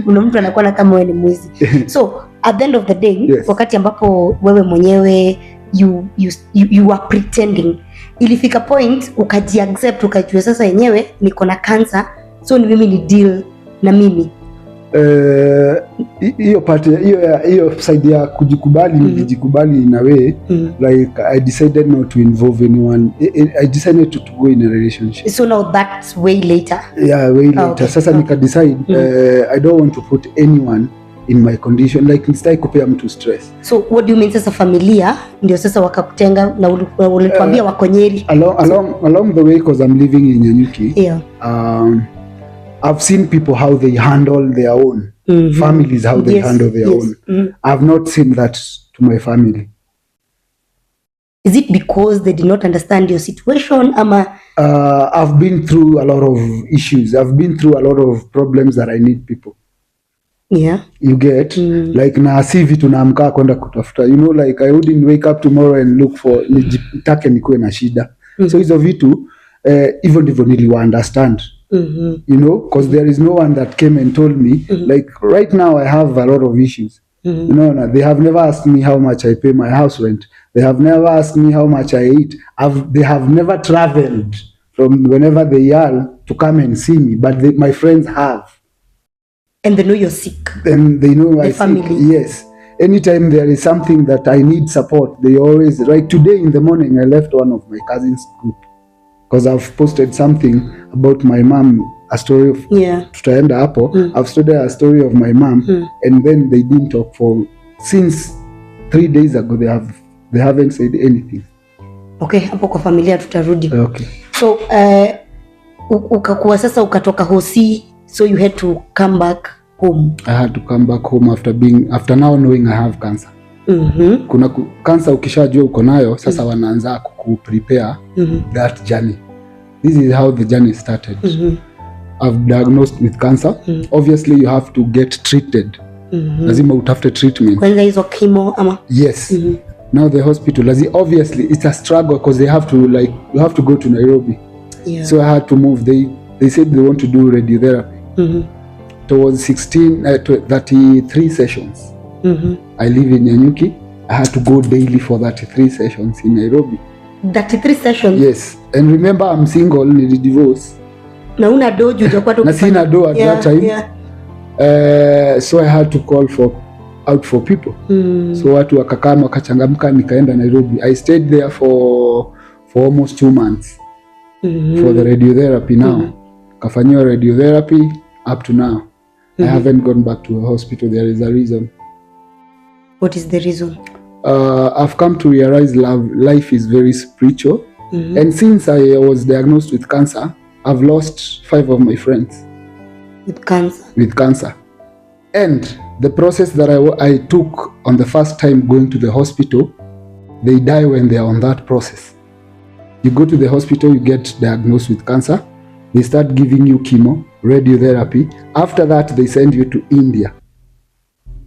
una mtu anakuwa na kama wewe ni mwizi. So at the end of the day, wakati ambapo wewe mwenyewe you are pretending, ilifika point ukajiaccept, ukajua sasa yenyewe niko na cancer, so ni mimi ni deal na mimi? Hiyo part, hiyo side ya kujikubali, nilijikubali in a way like I decided not to involve anyone. I decided to go in a relationship. So now that's way later. Yeah, way later. Sasa nika decide I don't want to put anyone in my condition, like nisitaki kupea mtu stress. So what do you mean, sasa familia ndio sasa wakakutenga na ulituambia wako Nyeri? Along the way, because I'm living in Nanyuki, I've seen people how they handle their own families, how they handle their own. I've not seen that to my family. Is it because they did not understand your situation ama? I've been through a lot of issues. I've been through a lot of problems that I need people. You get? Like na si vitu naamka kwenda kutafuta. Like I wouldn't wake up tomorrow and look for nijitake nikuwe na shida. So hizo vitu hivyo ndivyo niliwa understand. Because there is no one that came and told me, like right now I have a lot of issues. No, they have never asked me how much I pay my house rent. They have never asked me how much I eat. They have never traveled from whenever they are to come and see me, but my friends have. And they know you're sick. And they know The I sick. family. Yes. Anytime there is something that I need support, they always, like today in the morning, I left one of my cousins group because I've posted something about my mom, a story of tutaenda hapo. I've started a story of my mom, and then they didn't talk for since 3 days ago. They haven't said anything. Okay, hapo kwa familia tutarudi. Okay. So ukakuwa sasa ukatoka hosi, so you had to come back home. I had to come back home after now knowing I have cancer. Kuna cancer ukishajua uko nayo sasa, wanaanza kukuprepare that journey. This is how the journey started. I've diagnosed with cancer. Obviously you have to get treated. Lazima utafute treatment. Kwanza hizo chemo ama? Yes. Now the hospital, obviously it's a struggle because they have to, like, you have to go to Nairobi. So I had to move. They said they want to do radiotherapy. It was 33 sessions. I live in Nanyuki. I had to go daily for 33 sessions in Nairobi. 33 sessions? Yes. And remember, I'm single, nili divorce. Na una do juu hujakuwa tu Na sina do at that time. So I had to call for out for people. So watu wakakama wakachangamka, nikaenda Nairobi. I stayed there for almost 2 months for the radiotherapy now. Kafanyiwa radiotherapy up to now. I haven't gone back to the hospital. There is a reason. What is the reason? I've come to realize life is very spiritual. And since I was diagnosed with cancer, I've lost 5 of my friends. With cancer. With cancer. And the process that I took on the first time going to the hospital, they die when they are on that process. You go to the hospital, you get diagnosed with cancer. They start giving you chemo, radiotherapy. After that, they send you to India.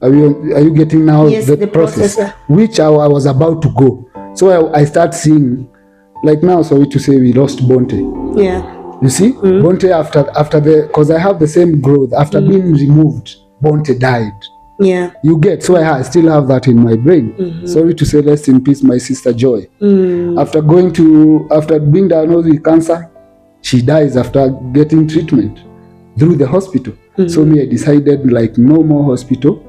Are you getting now? Yes, the process? Yeah. Which I was about to go. So I start seeing, like now, sorry to say, we lost Bonte. Yeah. You see, Bonte after the, because I have the same growth, after being removed, Bonte died. Yeah. You get, so I still have that in my brain. Sorry to say, rest in peace, my sister Joy. After being diagnosed with cancer, she dies after getting treatment through the hospital. So me, I decided, like, no more hospital.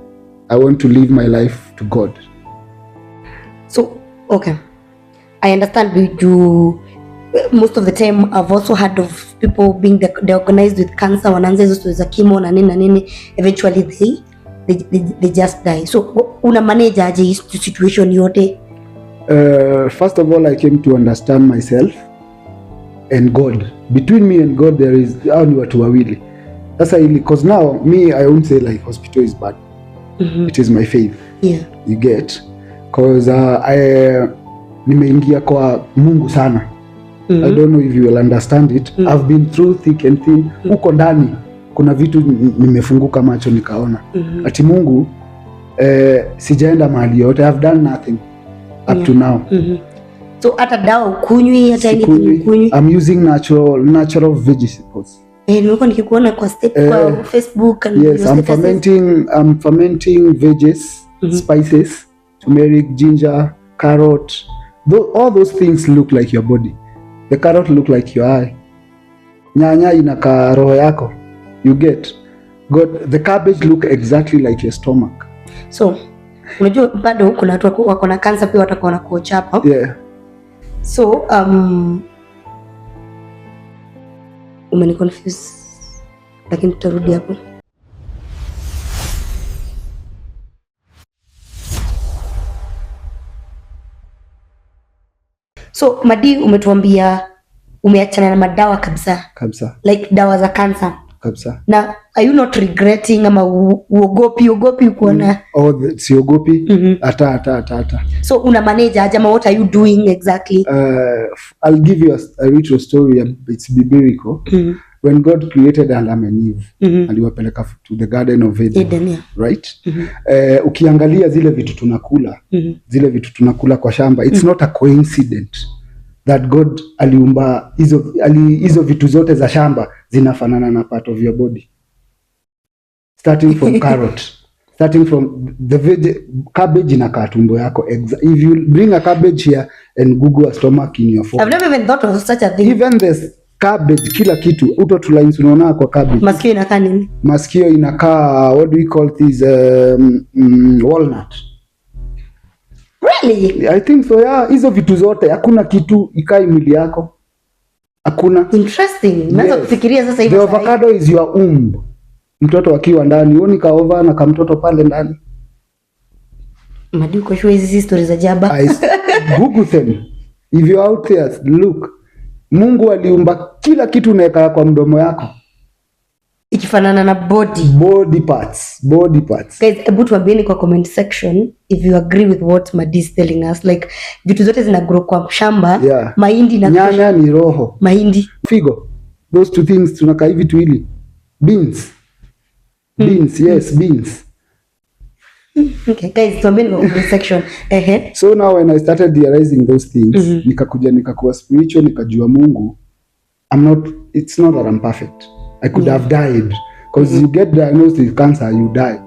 I want to live my life to God. So, okay. I understand you. Most of the time I've also heard of people being diagnosed with cancer, wanaanza hizo za chemo na nini na nini, eventually they just die. So una manage aje hii situation yote? First of all, I came to understand myself and God. Between me and God there is, hao ni watu wawili. Sasa ili, cause now me, I won't say like hospital is bad. It is my faith. Yeah. You get? Cause nimeingia kwa Mungu sana. I don't know if you will understand it. I've been through thick and thin. Huko ndani kuna vitu nimefunguka macho nikaona. Ati Mungu, sijaenda mahali yote. I've done nothing up to now. So hata dawa ukunywi, hata anything ukunywi? I'm using natural vegetables. Nimekuwa nikikuona kwa kwa Facebook and yes, I'm fermenting veggies, spices, turmeric, ginger, carrot. All those things look like your body. The carrot look like your eye. Nyanya inakaa roho yako. You get. God, the cabbage look exactly like your stomach. So, unajua bado kuna watu wako na cancer pia watakuwa na kuochapa. Yeah. So, umeni confuse, lakini tutarudi hapo. So, Madi, umetuambia umeachana na madawa kabisa. Kabisa. Like dawa za cancer. Kabisa. Na are you not regretting ama uogopi kuona? Siogopi. Hata. So una manage aje ama what are you doing exactly? I'll give you a little story. It's biblical. When God created Adam and Eve, aliwapeleka to the Garden of Eden. Eden, yeah. Right? Ukiangalia zile vitu tunakula, zile vitu tunakula kwa shamba, it's not a coincidence that God aliumba hizo vitu zote za shamba zinafanana na part of your body. Starting from carrot, Starting from the veg, cabbage inakaa tumbo yako. If you bring a cabbage here and google a stomach in your phone. I've never even thought of such a thing. Even this cabbage, kila kitu, uto tu lines unaona kwa cabbage. Masikio inakaa nini? Masikio inakaa, what do we call this, walnut. Really? I think so, yeah. Hizo vitu zote, hakuna kitu ikai mwili yako. Hakuna. Interesting. Naanza Yes. kufikiria sasa hivi. The avocado is your womb. Mtoto akiwa ndani, huoni kaova na kamtoto pale ndani. Madi, uko sure hizi si stories za jaba? Google them. If you're out there, look. Mungu aliumba kila kitu unaweka kwa mdomo yako. Ikifanana na body. Body parts, body parts. Guys, hebu tuambieni kwa comment section if you agree with what Madi is telling us. Like, vitu zote zina grow kwa shamba. Mahindi na Nyanya ni roho. Mahindi. Figo. Those two things tunakaa hivi tuwili. Beans. Beans, yes, beans. Okay, guys, tuambieni kwa comment section. Ehe. So now when I started realizing those things, nikakuja nikakuwa spiritual, nikajua Mungu. I'm not, it's not that I'm perfect. I could have died. Because you get diagnosed with cancer, you die.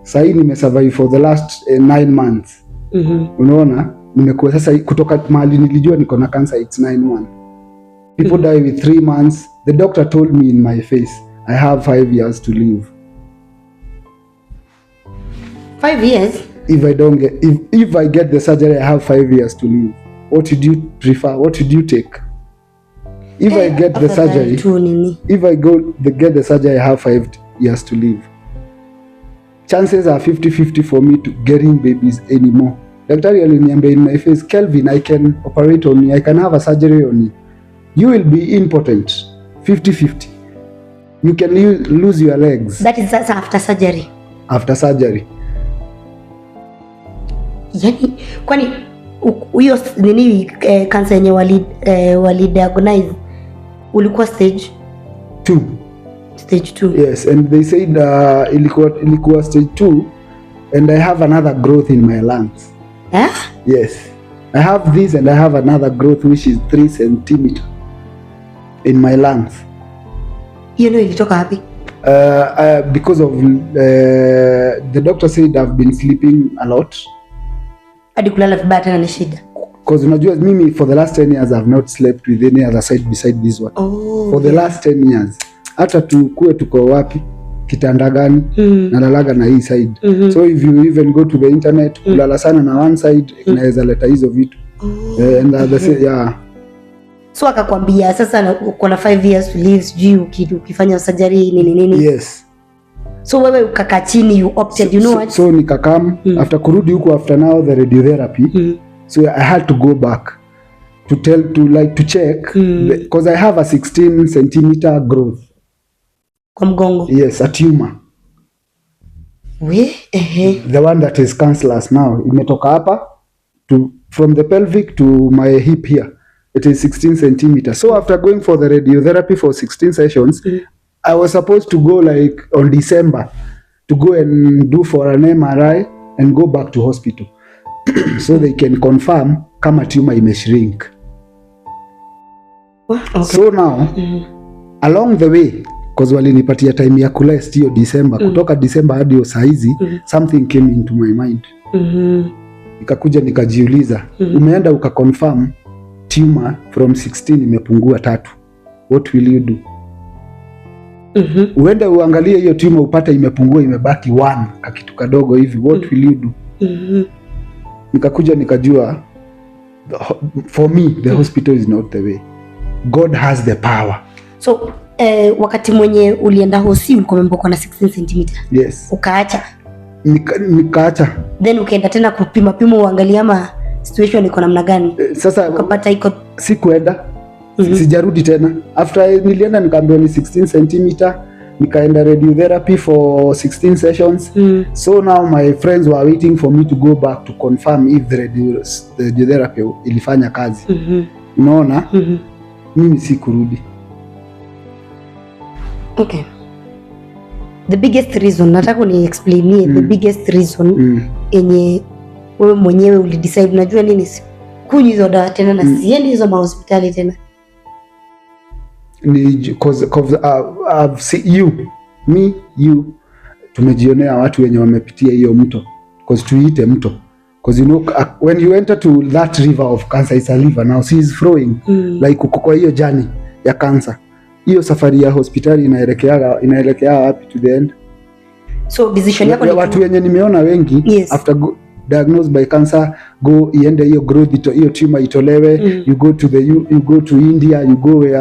Sahii nimesurvive for the last 9 months. Unaona, nimekuwa sasa kutoka mahali nilijua niko na cancer, it's 9 months. People die with 3 months. The doctor told me in my face, I have 5 years to live. 5 years? If I don't get, if I get the surgery, I have 5 years to live. What would you prefer? What would you take? If I get the Afadhali surgery, tu nini? If I get the surgery, I have 5 years to live. Chances are 50-50 for me to getting babies anymore. Daktari aliniambia in my face, "Kelvin, I can operate on you, I can have a surgery on you. You will be impotent, 50-50. You can lose your legs." That is sasa after surgery. After surgery. Yani, kwani hiyo nini, cancer yenye wali diagnose ulikuwa stage Two. Stage 2? Yes, and they said ilikuwa stage 2 and I have another growth in my lungs. Eh? Yes. I have this and I have another growth which is 3 centimeter in my lungs. Hiyo ndio ilitoka wapi? Because of the doctor said I've been sleeping a lot. Hadi kulala vibaya tena ni shida. Because unajua mimi for the last 10 years I've not slept with any other side beside this one. For the last 10 years. Hata tukue tuko wapi, kitanda gani, nalalaga na hii side. So if you even go to the internet, kulala sana na one side inaweza leta hizo vitu. And yeah. So akakwambia sasa uko na 5 years to live, sijui ukifanya surgery nini nini. Yes. So wewe ukakaa chini, you opted, you know So, what? so nikakam after kurudi huku, after now the radiotherapy, so I had to go back to tell, to like to check, because I have a 16 centimeter growth. Kwa mgongo? Yes, a tumor. We, ehe. The one that is cancerous now, imetoka hapa to from the pelvic to my hip here. It is 16 centimeter. So after going for the radiotherapy for 16 sessions, I was supposed to go like on December to go and do for an MRI and go back to hospital so they can confirm kama tumor imeshrink. So now along the way, cause walinipatia time ya kurest hiyo December, kutoka December hadi hiyo saizi, something came into my mind. Nikakuja nikajiuliza, umeenda ukaconfirm tumor from 16 imepungua tatu, what will you do? Uende uangalie hiyo tumor upate imepungua, imebaki one, kakitu kadogo hivi, what will you do? Nikakuja nikajua for me the hospital is not the way. God has the power. So wakati mwenye ulienda hosi ulikuwa umeambiwa uko na 16 cm? Yes. Ukaacha? Nikaacha. Then ukaenda tena kupima pima uangalie ama situation iko namna gani? Sasa ukapata iko sikuenda. Sijarudi tena. After nilienda nikaambiwa ni 16 centimeter, nikaenda radiotherapy for 16 sessions. So now my friends were waiting for me to go back to confirm if the radiotherapy ilifanya kazi. Unaona? Mimi sikurudi. Okay. The biggest reason nataka ni explainie, the biggest reason yenye wewe mwenyewe ulidecide, unajua nini, sikunywi hizo dawa tena na siendi hizo mahospitali tena. Ni cause I've seen you, me, you. Tumejionea watu wenye wamepitia hiyo mto, because tuiite mto, because you know when you enter to that river of cancer, it's a river now, see, is flowing. Like uko kwa hiyo journey ya cancer, hiyo safari ya hospitali inaelekea wapi to the end? So decision yako ni Watu wenye nimeona wengi after diagnosed by cancer, go iende hiyo growth hiyo tumor itolewe. You go to India, you go where,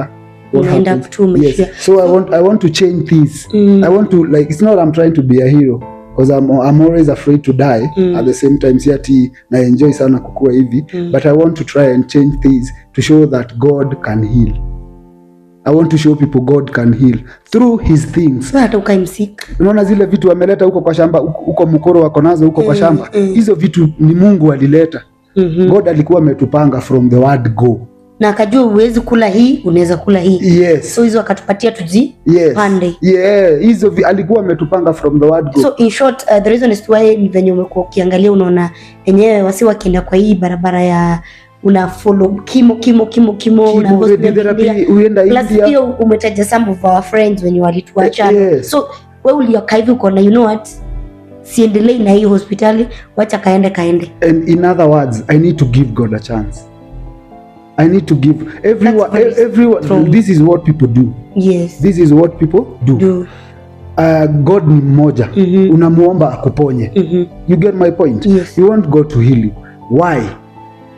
what You end happens? Up tu umeishia. Yes. So I want to change this. I want to, like, it's not I'm trying to be a hero, because I'm always afraid to die. At the same time, si ati na enjoy sana kukua hivi, but I want to try and change things to show that God can heal. I want to show people God can heal through his things. So hata ukae msick. Unaona zile vitu wameleta huko kwa shamba, huko mkoro wako nazo huko kwa shamba, hizo vitu ni Mungu alileta. God alikuwa ametupanga from the word go. Na akajua huwezi kula hii, unaweza kula hii. Yes. So hizo akatupatia tuji pande. Yeah, hizo alikuwa ametupanga from the word go. So in short, the reason is why ni venye umekuwa ukiangalia, unaona enyewe wasi wakienda kwa hii barabara ya una follow chemo, chemo, chemo, chemo, Chemo, unaambiwa radiotherapy, India. uenda Plus India. pia umetaja some of our friends wenye walituacha. So we uliokaa hivi ukaona, you know what, siendelei na hii hospitali, wacha kaende kaende. And in other words, I need to give God a chance. I need to give everyone That's very everyone strong. This is what people do. This is what people do. Do. God ni mmoja. Unamuomba akuponye. You get my point? Yes. You want God to heal you. Why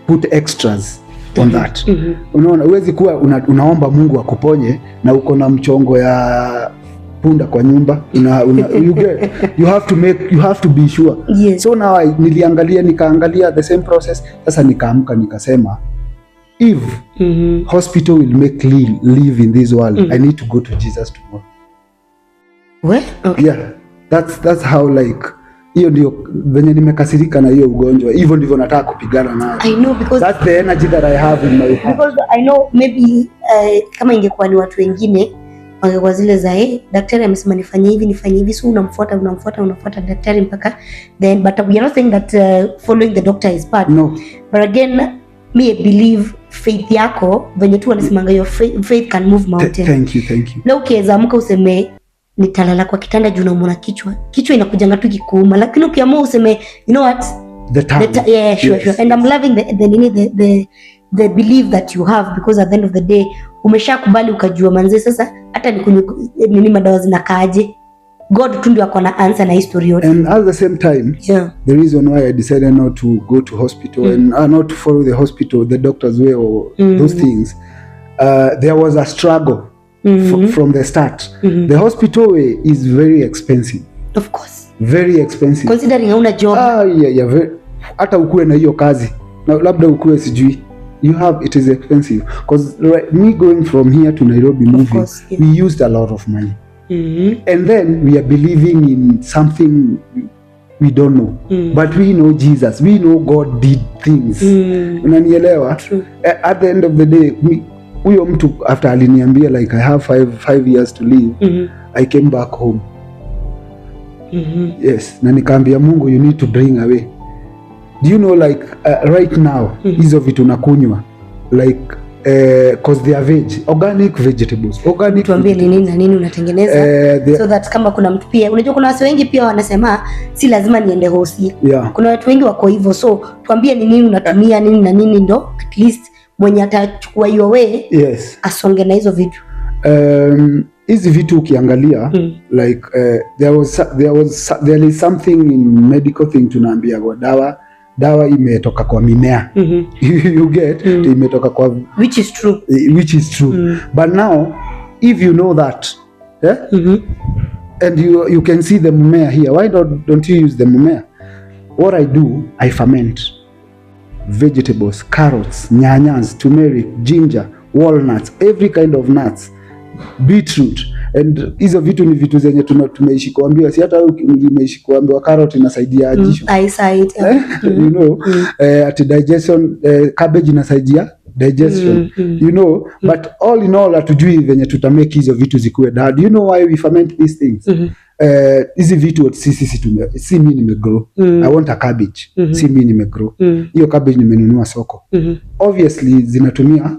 put extras on that? Unaona, huwezi kuwa unaomba Mungu akuponye na uko na mchongo ya punda kwa nyumba. You get, you have to be sure. So now niliangalia, nikaangalia the same process. Sasa nikaamka nikasema, if hospital will make live in this world, I need to go to Jesus tomorrow. We? Okay. Yeah, that's how, like, hiyo ndio venye nimekasirika na hiyo ugonjwa, hivyo ndivyo nataka kupigana nayo. I know, because That's the energy that I have in my heart. Because I know maybe kama ingekuwa ni watu wengine wangekuwa zile za, eh, daktari amesema nifanye hivi, nifanye hivi, so unamfuata, unamfuata, unamfuata daktari mpaka then. But we are not saying that following the doctor is bad. No. But again, me, I believe faith yako, venye tu wanasemanga your faith can move mountain. Thank you, thank you. Leo ukiweza amka useme nitalala kwa kitanda juu naumwa na kichwa, kichwa inakujanga tu kikuuma, lakini ukiamua useme, you know what, The tongue. Yeah, sure, sure. And I'm loving the nini, the belief that you have, because at the end of the day umeshakubali ukajua, manze, sasa hata nikunywe nini, madawa zinakaaje, God tu ndio ako na answer na history yote. And at the same time, the reason why I decided not to go to hospital and not to follow the hospital, the doctor's way or those things, there was a struggle from the start. The hospital way is very expensive, Of course. Very expensive. Considering hauna job. Ah, yeah, very, hata ukuwe na hiyo kazi na labda ukuwe sijui you have, it is expensive because, right, me going from here to Nairobi, moving, Course, yeah. we used a lot of money and then we are believing in something we don't know, but we know Jesus, we know God did things. Unanielewa? True. At the end of the day, huyo mtu after aliniambia like I have 5 years to live, I came back home. Yes, na nikaambia Mungu, you need to bring away. Do you know, like, right now hizo vitu nakunywa, like, 'cause they are veg, organic vegetables, organic Tuambie ni nini na nini unatengeneza, so that kama kuna mtu pia, unajua kuna watu wengi pia wanasema si lazima niende hosi. Kuna watu wengi wako hivyo, so tuambie ni nini unatumia, nini na nini, ndo at least mwenye atachukua hiyo way asonge na hizo vitu. Hizi vitu ukiangalia, like, there is something in medical thing tunaambia kwa dawa, dawa imetoka kwa mimea. You get? Imetoka kwa Which is true. Which is true. But now if you know that, eh? And you can see the mmea here, why don't you use the mmea? What I do, I ferment vegetables, carrots, nyanyas, turmeric, ginger, walnuts, every kind of nuts, beetroot. And hizo vitu ni vitu zenye tumeishi kuambiwa, si hata wewe umeishi kuambiwa carrot inasaidia jicho? Eyesight. Eh, ati digestion, cabbage inasaidia digestion. But all in all, hatujui venye tutamake hizo vitu zikuwe dawa. Do you know why we ferment these things? Hizi vitu si mi nimegrow. I want a cabbage, si mi nimegrow. Hiyo cabbage nimenunua soko. Obviously zinatumia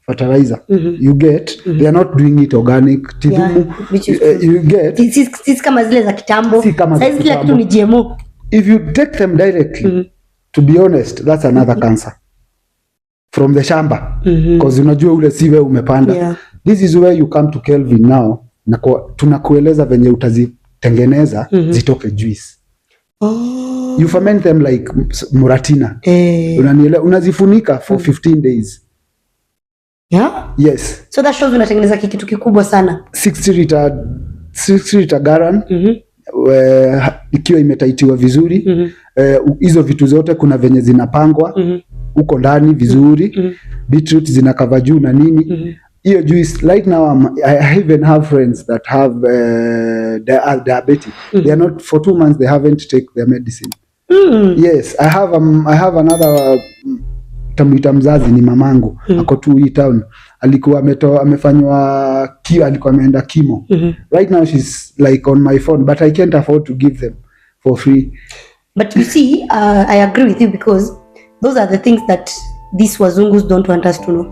Fertilizer. You get? They are not doing it organic. Tidhumu, Yeah, which is true. You get? Si kama zile za kitambo. Si kama za Saizi kila kitu kitambo. ni GMO. If you take them directly, to be honest, that's another cancer from the shamba, because unajua ule si wewe umepanda. This is where you come to Kelvin now na tunakueleza venye utazitengeneza zitoke juice. You ferment them like muratina. Unanielewa? Unazifunika for 15 days. Yes. So that shows unatengeneza kitu kikubwa sana. 60 liter, 60 liter gallon, ikiwa imetaitiwa vizuri, hizo vitu zote kuna venye zinapangwa huko ndani vizuri, beetroot zinacover juu na nini, hiyo juice. Right now I even have friends that have are diabetic. They are not, for 2 months they haven't take their medicine. Yes, I have another, tamuita mzazi, ni mamangu, ako tu hii town, alikuwa amefanywa alikuwa ameenda chemo. Right now she's like on my phone, but I can't afford to give them for free. But you see, I agree with you because those are the things that these wazungus don't want us to know.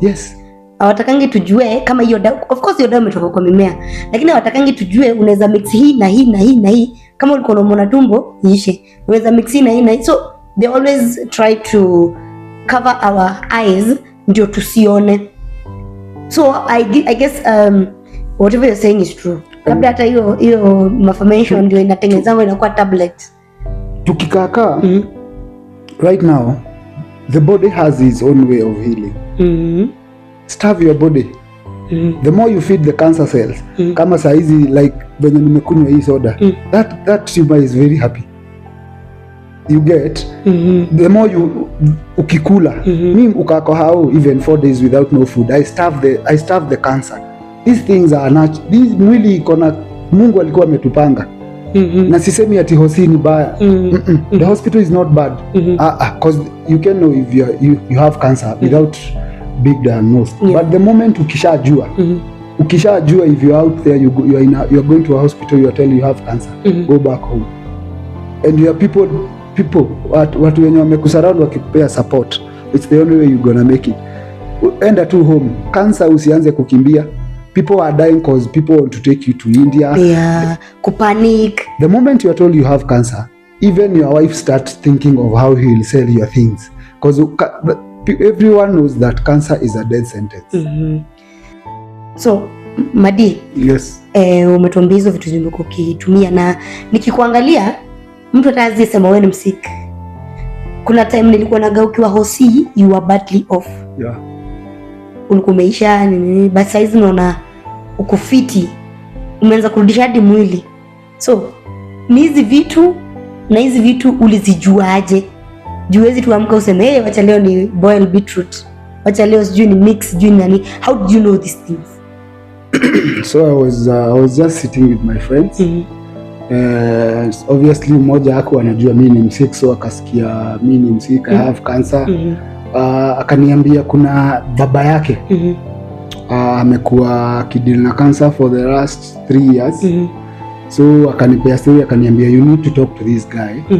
Hawatakangi tujue kama hiyo dawa, of course hiyo dawa imetoka kwa mimea, lakini hawatakangi tujue unaweza mix hii na hii na hii na hii, kama ulikuwa unaumwa na tumbo iishe, unaweza mix hii na hii na hii. So they always try to cover our eyes ndio tusione. So I guess whatever you're saying is true. Labda hata hiyo hiyo malformation ndio inatengenezwa inakuwa tablet. Tukikaakaa, right now the body has its own way of healing. Starve your body. The more you feed the cancer cells, kama saizi like venye nimekunywa hii soda, that tumor is very happy. You get? The more you ukikula, mi ukako hao even 4 days without no food, I starve the cancer. These things are not these, mwili iko na Mungu alikuwa ametupanga. Na sisemi ati hosi ni baya. The hospital is not bad, cause you can know if you have cancer without being diagnosed. But the moment ukishajua, ukishajua, if you're out there, you are going to a hospital, you are telling you have cancer, go back home. And your people watu wenye wamekusurround wakikupea support, it's the only way you're gonna make it. Enda tu home. Cancer, usianze kukimbia. People are dying cause people want to take you to India. Yeah, kupanic. The moment you are told you have cancer, even your wife starts thinking of how he will sell your things, because everyone knows that cancer is a death sentence. So Madi, Yes. umetuambia hizo vitu zimekuwa ukitumia, na nikikuangalia mtu hata sema wewe ni msick. Kuna time nilikuwa naga ukiwa hosi, you were badly off, ulikuwa umeisha nini nini, but saizi naona uko fiti, umeanza kurudisha hadi mwili. So ni hizi vitu, na hizi vitu ulizijuaje? Juu huwezi tuamka useme, "Hey, wacha leo ni boil beetroot, wacha leo sijui ni mix sijui ni nani." How did you know these things? So I was just sitting with my friends. Obviously mmoja hakuwa anajua mi ni msick, so akasikia mi ni msick, I have cancer. Akaniambia kuna baba yake amekuwa akideal na cancer for the last 3 years. So akanipea story, akaniambia, "You need to talk to this guy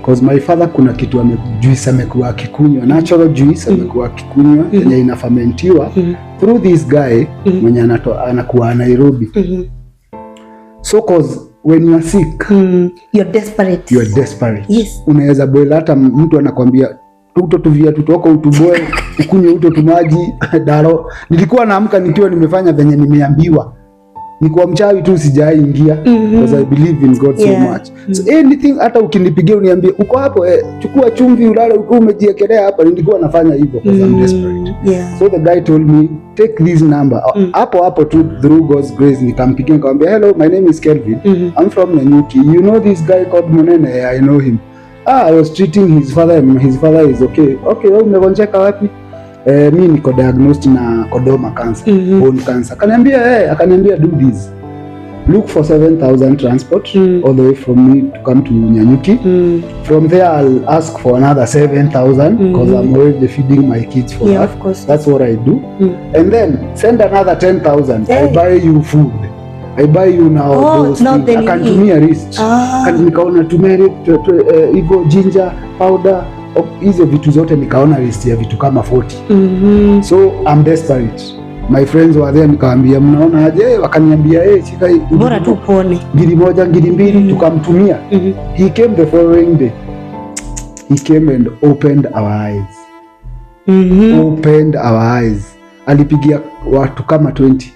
'cause my father kuna kitu juice amekuwa akikunywa, natural juice amekuwa akikunywa yenye inafermentiwa through this guy mwenye anakuwa Nairobi." So 'cause when you are sick, You're desperate. You are desperate. Unaweza boil, hata mtu anakwambia uto tuvia tutoko utuboil ukunywe uto tumaji daro. Nilikuwa naamka nikiwa nimefanya venye nimeambiwa. Nikuwa mchawi tu sijaingia, because I believe in God so much. So anything, hata ukinipigia uniambie uko hapo, chukua chumvi ulale ukiwa umejiekelea hapa, nilikuwa nafanya hivyo because I'm desperate. So the guy told me, "Take this number." Hapo hapo tu, through God's grace, nikampigia nikamwambia, "Hello, my name is Kelvin. I'm from Nanyuki. You know this guy called Monene?" "I know him." "Ah, I was treating his father and his father is okay." "Okay, wewe umegonjeka wapi?" "Mi niko diagnosed na chordoma cancer, bone cancer." Akaniambia, akaniambia, "Do this. Look for 7000 transport all the way from me to come to Nanyuki. From there I'll ask for another 7000 because I'm already feeding my kids for that. Of course. That's what I do. And then send another 10,000. I Hey. Buy you food. I buy you now Oh, those now things." the Akanitumia list. Nikaona turmeric, hivyo ginger powder, hizo vitu zote, nikaona list ya vitu kama 40. So I'm desperate. My friends were there, nikawaambia, "Mnaona aje?" Wakaniambia, "Eh, shika hii." Bora tu upone. Ngiri moja, ngiri mbili, tukamtumia. He came the following day. He came and opened our eyes. Opened our eyes. Alipigia watu kama 20.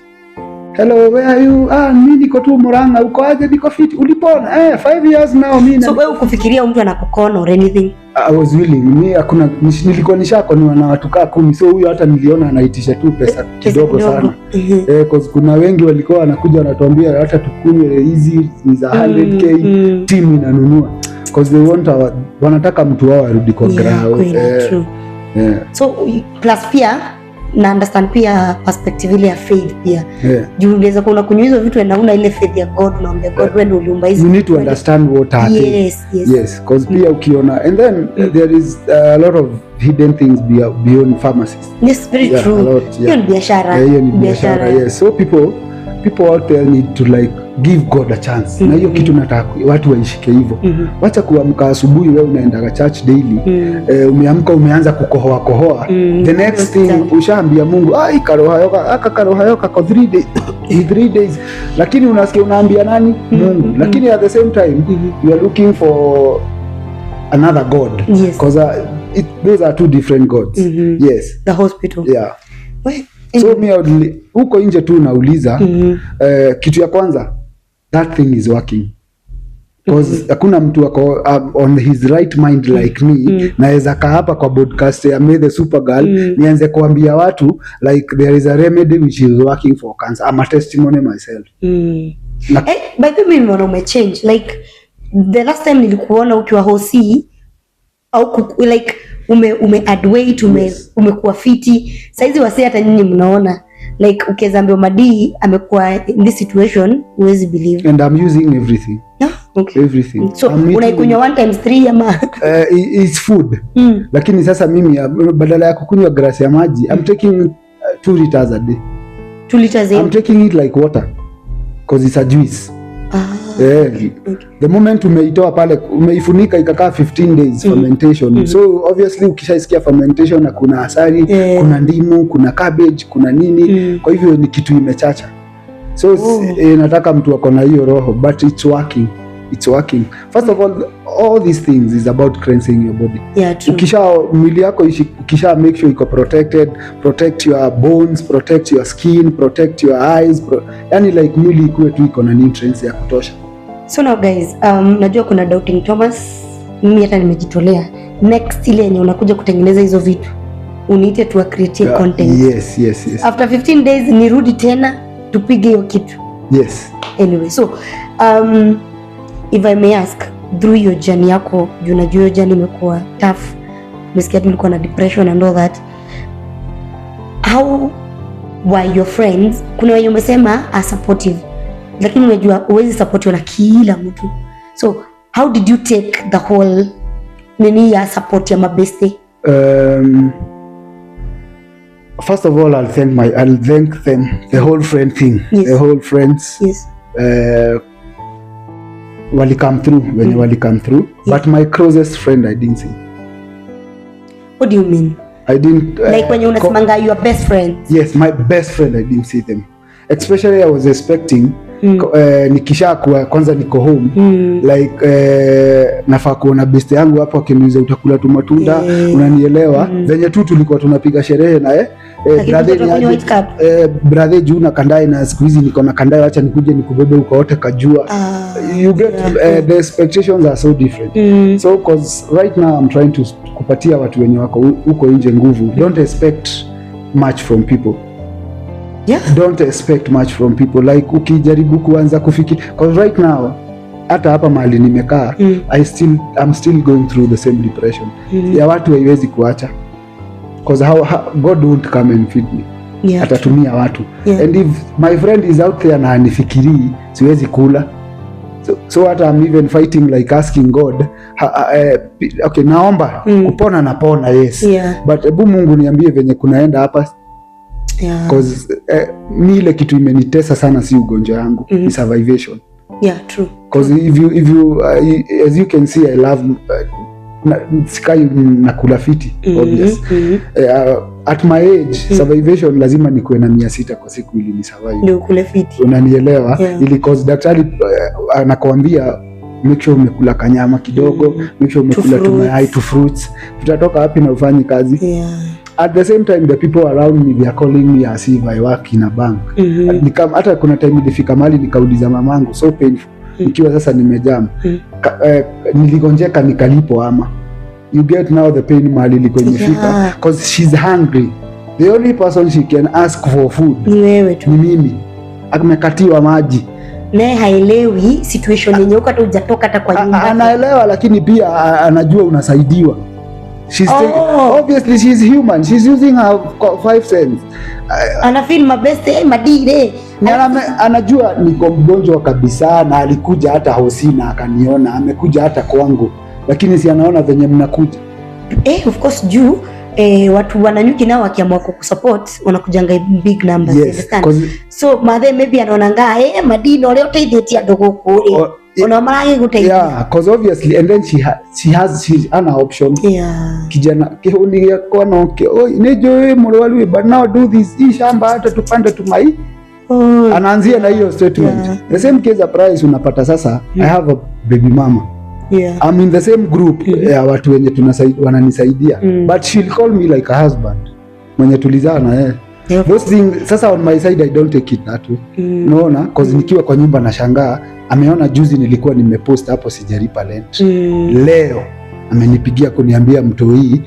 "Hello, where are you?" "Ah, mi niko tu Murang'a." "Uko aje?" "Niko fit." "Ulipona?" "Eh, 5 years now mi So wewe ukufikiria mtu anakukona or anything? I was willing. Mi hakuna, nilikuwa nishakoniwa na watu kaa 10, so huyo hata niliona anaitisha tu pesa kidogo sana. Eh, 'cause kuna wengi walikuwa wanakuja wanatuambia hata tukunywe hizi ni za 100K, team inanunua 'cause they want our, wanataka mtu wao arudi kwa ground. Kweli, Eh, true. Yeah, So plus pia na understand pia perspective ile ya faith pia, juu unaweza kuwa unakunywa hizo vitu na una ile faith ya God, unaambia God, wewe ndio uliumba hizi You need to understand what are things. Yes, because pia ukiona and then there is a lot of hidden things beyond pharmacies. Yes, very Yeah, true. a lot, Hiyo yeah. ni biashara. Yeah, hiyo ni biashara, yes. So people out there need to like give God a chance. Na hiyo kitu nataka watu waishike hivyo. Wacha kuamka asubuhi, wewe unaendaga church daily. Eh, umeamka umeanza kukohoa kohoa. The next thing ushaambia Mungu, "Ai, karohayoka aka karohayoka kwa 3 days, 3 days." Lakini unasikia unaambia nani? Mungu. Lakini at the same time you are looking for another God. Because those are two different gods. Yes. The hospital. Yeah. We, So mi huko nje tu nauliza, eh, kitu ya kwanza, that thing is working, 'cause hakuna mtu ako on his right mind like me naweza kaa hapa kwa podcast ya May the Supergirl nianze kuambia watu like there is a remedy which is working for cancer. I'm a testimony myself. Eh, by the way, nimeona umechange. Like the last time nilikuona ukiwa hosi au like ume add weight, umekuwa fiti. Saizi wasee hata nyinyi mnaona, like ukiweza ambia Madi amekuwa in this situation, huwezi believe. And I'm using everything. Yeah, okay. Everything. So I'm eating- unaikunywa one times three ama? It's food. Lakini sasa mimi badala ya kukunywa glasi ya maji, I'm taking 2 liters a day. 2 liters I'm in. Taking it like water 'cause it's a juice. Ah, Eh, okay. the moment umeitoa pale, umeifunika ikakaa 15 days, fermentation. So obviously ukishaisikia fermentation na kuna asali, kuna ndimu, kuna cabbage, kuna nini, kwa hivyo ni kitu imechacha. So eh, nataka mtu ako na hiyo roho, but it's working, it's working. First of all these things is about cleansing your body. Yeah, true. Ukisha mwili yako ukisha make sure iko protected, protect your bones, protect your skin, protect your eyes, yani like mwili ikuwe tu iko na nutrients ya kutosha. So now guys, najua kuna doubting Thomas. Mimi hata nimejitolea. Next ile yenye unakuja kutengeneza hizo vitu, uniite tu create content. Yes. After 15 days nirudi tena tupige hiyo kitu. Yes. Anyway, so if I may ask, through your journey yako, juu najua hiyo journey imekuwa tough. Umesikia tu ulikuwa na depression and all that. How were your friends? Kuna wenye umesema are supportive, lakini unajua huwezi supportiwa na kila mtu. So how did you take the whole nini ya support ya mabeste? First of all, I'll thank them, the whole friend thing, the whole friends wali come through when wali come through. But my closest friend I didn't see. What do you mean? I didn't Like when unasemanga your best friend. Yes, my best friend, I didn't see them. Especially I was expecting nikisha kuwa kwanza niko home, like nafaa kuona best yangu hapo akiniuliza, "Utakula tu matunda?" Unanielewa? Venye tu tulikuwa tunapiga sherehe na Lakini brother, tulikuwa ni tunakunywa aje? White Cup. Eh, brother, juu na kandai na siku hizi niko na kandai, acha nikuje nikubebe ukaote kajua. Ah, You get the expectations are so different. So 'cause right now I'm trying to kupatia watu wenye wako huko nje nguvu. Don't expect much from people. Don't expect much from people. Like ukijaribu kuanza kufikiri, 'cause right now hata hapa mahali nimekaa, I'm still going through the same depression ya watu haiwezi kuacha, 'cause how God won't come and feed me. Atatumia watu. And if my friend is out there na anifikirii, siwezi kula. So hata I'm even fighting, like asking God, okay, naomba kupona, napona, yes, but hebu Mungu niambie venye kunaenda hapa, 'cause mi ile kitu imenitesa sana si ugonjwa yangu, ni survivation. Yeah, true. 'Cause if you as you can see, I love sikai nakula fiti, obvious. At my age, survivation lazima nikuwe na 600 kwa siku ili ni survive. Ndio ukule fiti. Unanielewa? Yeah. Ili cause daktari anakuambia make sure umekula kanyama kidogo, make sure umekula Two tumayai, fruits. Two fruits. Tutatoka wapi na ufanyi kazi? Yeah. At the same time, the people around me, they are calling me as if I work in a bank. Hata kuna time ilifika mahali nikauliza mamangu, so painful, nikiwa sasa nimejam, niligonjeka nikalipwa ama you get now the pain mahali ilikuwa imefika, cause she's hungry. The only person she can ask for food Ni wewe tu. ni mimi. Amekatiwa maji. Naye haelewi situation yenye uko, hata hujatoka hata kwa nyumba. Anaelewa, lakini pia anajua unasaidiwa. She's Oh. Obviously she's human, she's using her five sense. Ana feel mabeste madire. Na anajua niko mgonjwa kabisa, na alikuja hata hosi na akaniona, amekuja hata kwangu, lakini si anaona venye mnakuja. Of course, juu watu wa Nanyuki nao wakiamua kukusupport wanakujanga in big numbers, you Yes, understand? 'Cause So mathe maybe anaonanga madino ũrĩa ũteithĩtie andũ gũkũ rĩ, ona maragĩgũteithia. Yeah, 'cause obviously, and then she has she ana option. Kijana kihuni gĩakwa no kĩ oi nĩ njũĩ mũrwaru, but now do this, hii shamba hata tupande tumai. Anaanzia na hiyo statement. The same case applies, unapata sasa I have a baby mama. I'm in the same group ya watu wenye wananisaidia, but she'll call me like a husband mwenye tulizaa na yeye. Those things sasa, on my side I don't take it that way. Unaona, cause nikiwa kwa nyumba nashangaa, ameona juzi nilikuwa nimepost hapo sijalipa rent. Leo amenipigia kuniambia mtoi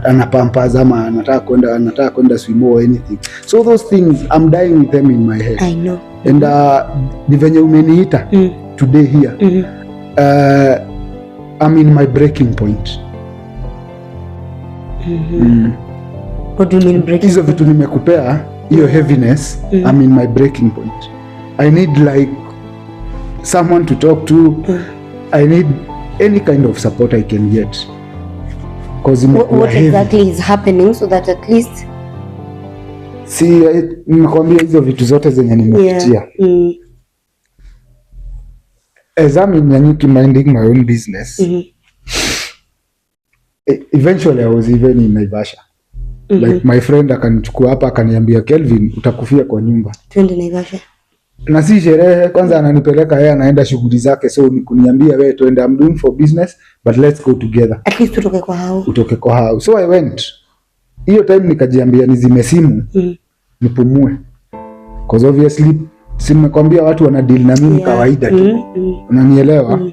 ana pampers ama anataka kwenda swimo or anything. So those things, I'm dying with them in my head. I know. And ni venye umeniita today here, I'm in my breaking point. What do you mean, breaking? Hizo vitu nimekupea, hiyo heaviness, I'm in my breaking point. I need like someone to talk to. I need any kind of support I can get, 'cause imekuwa What heavy. exactly is happening so that at least Si nimekwambia hizo vitu zote zenye nimepitia. As I'm in Nanyuki minding my own business, eventually I was even in Naivasha. Like my friend akanichukua hapa akaniambia, "Kelvin, utakufia kwa nyumba." Twende Naivasha. Na si sherehe kwanza, ananipeleka yeye, anaenda shughuli zake, so ni kuniambia, "Wewe twende, I'm doing for business, but let's go together." At least tutoke kwa hao. Utoke kwa hao. So I went. Hiyo time nikajiambia nizime simu, nipumue. 'Cause obviously, si nimekwambia watu wana deal na mimi kawaida tu. Unanielewa? Mm.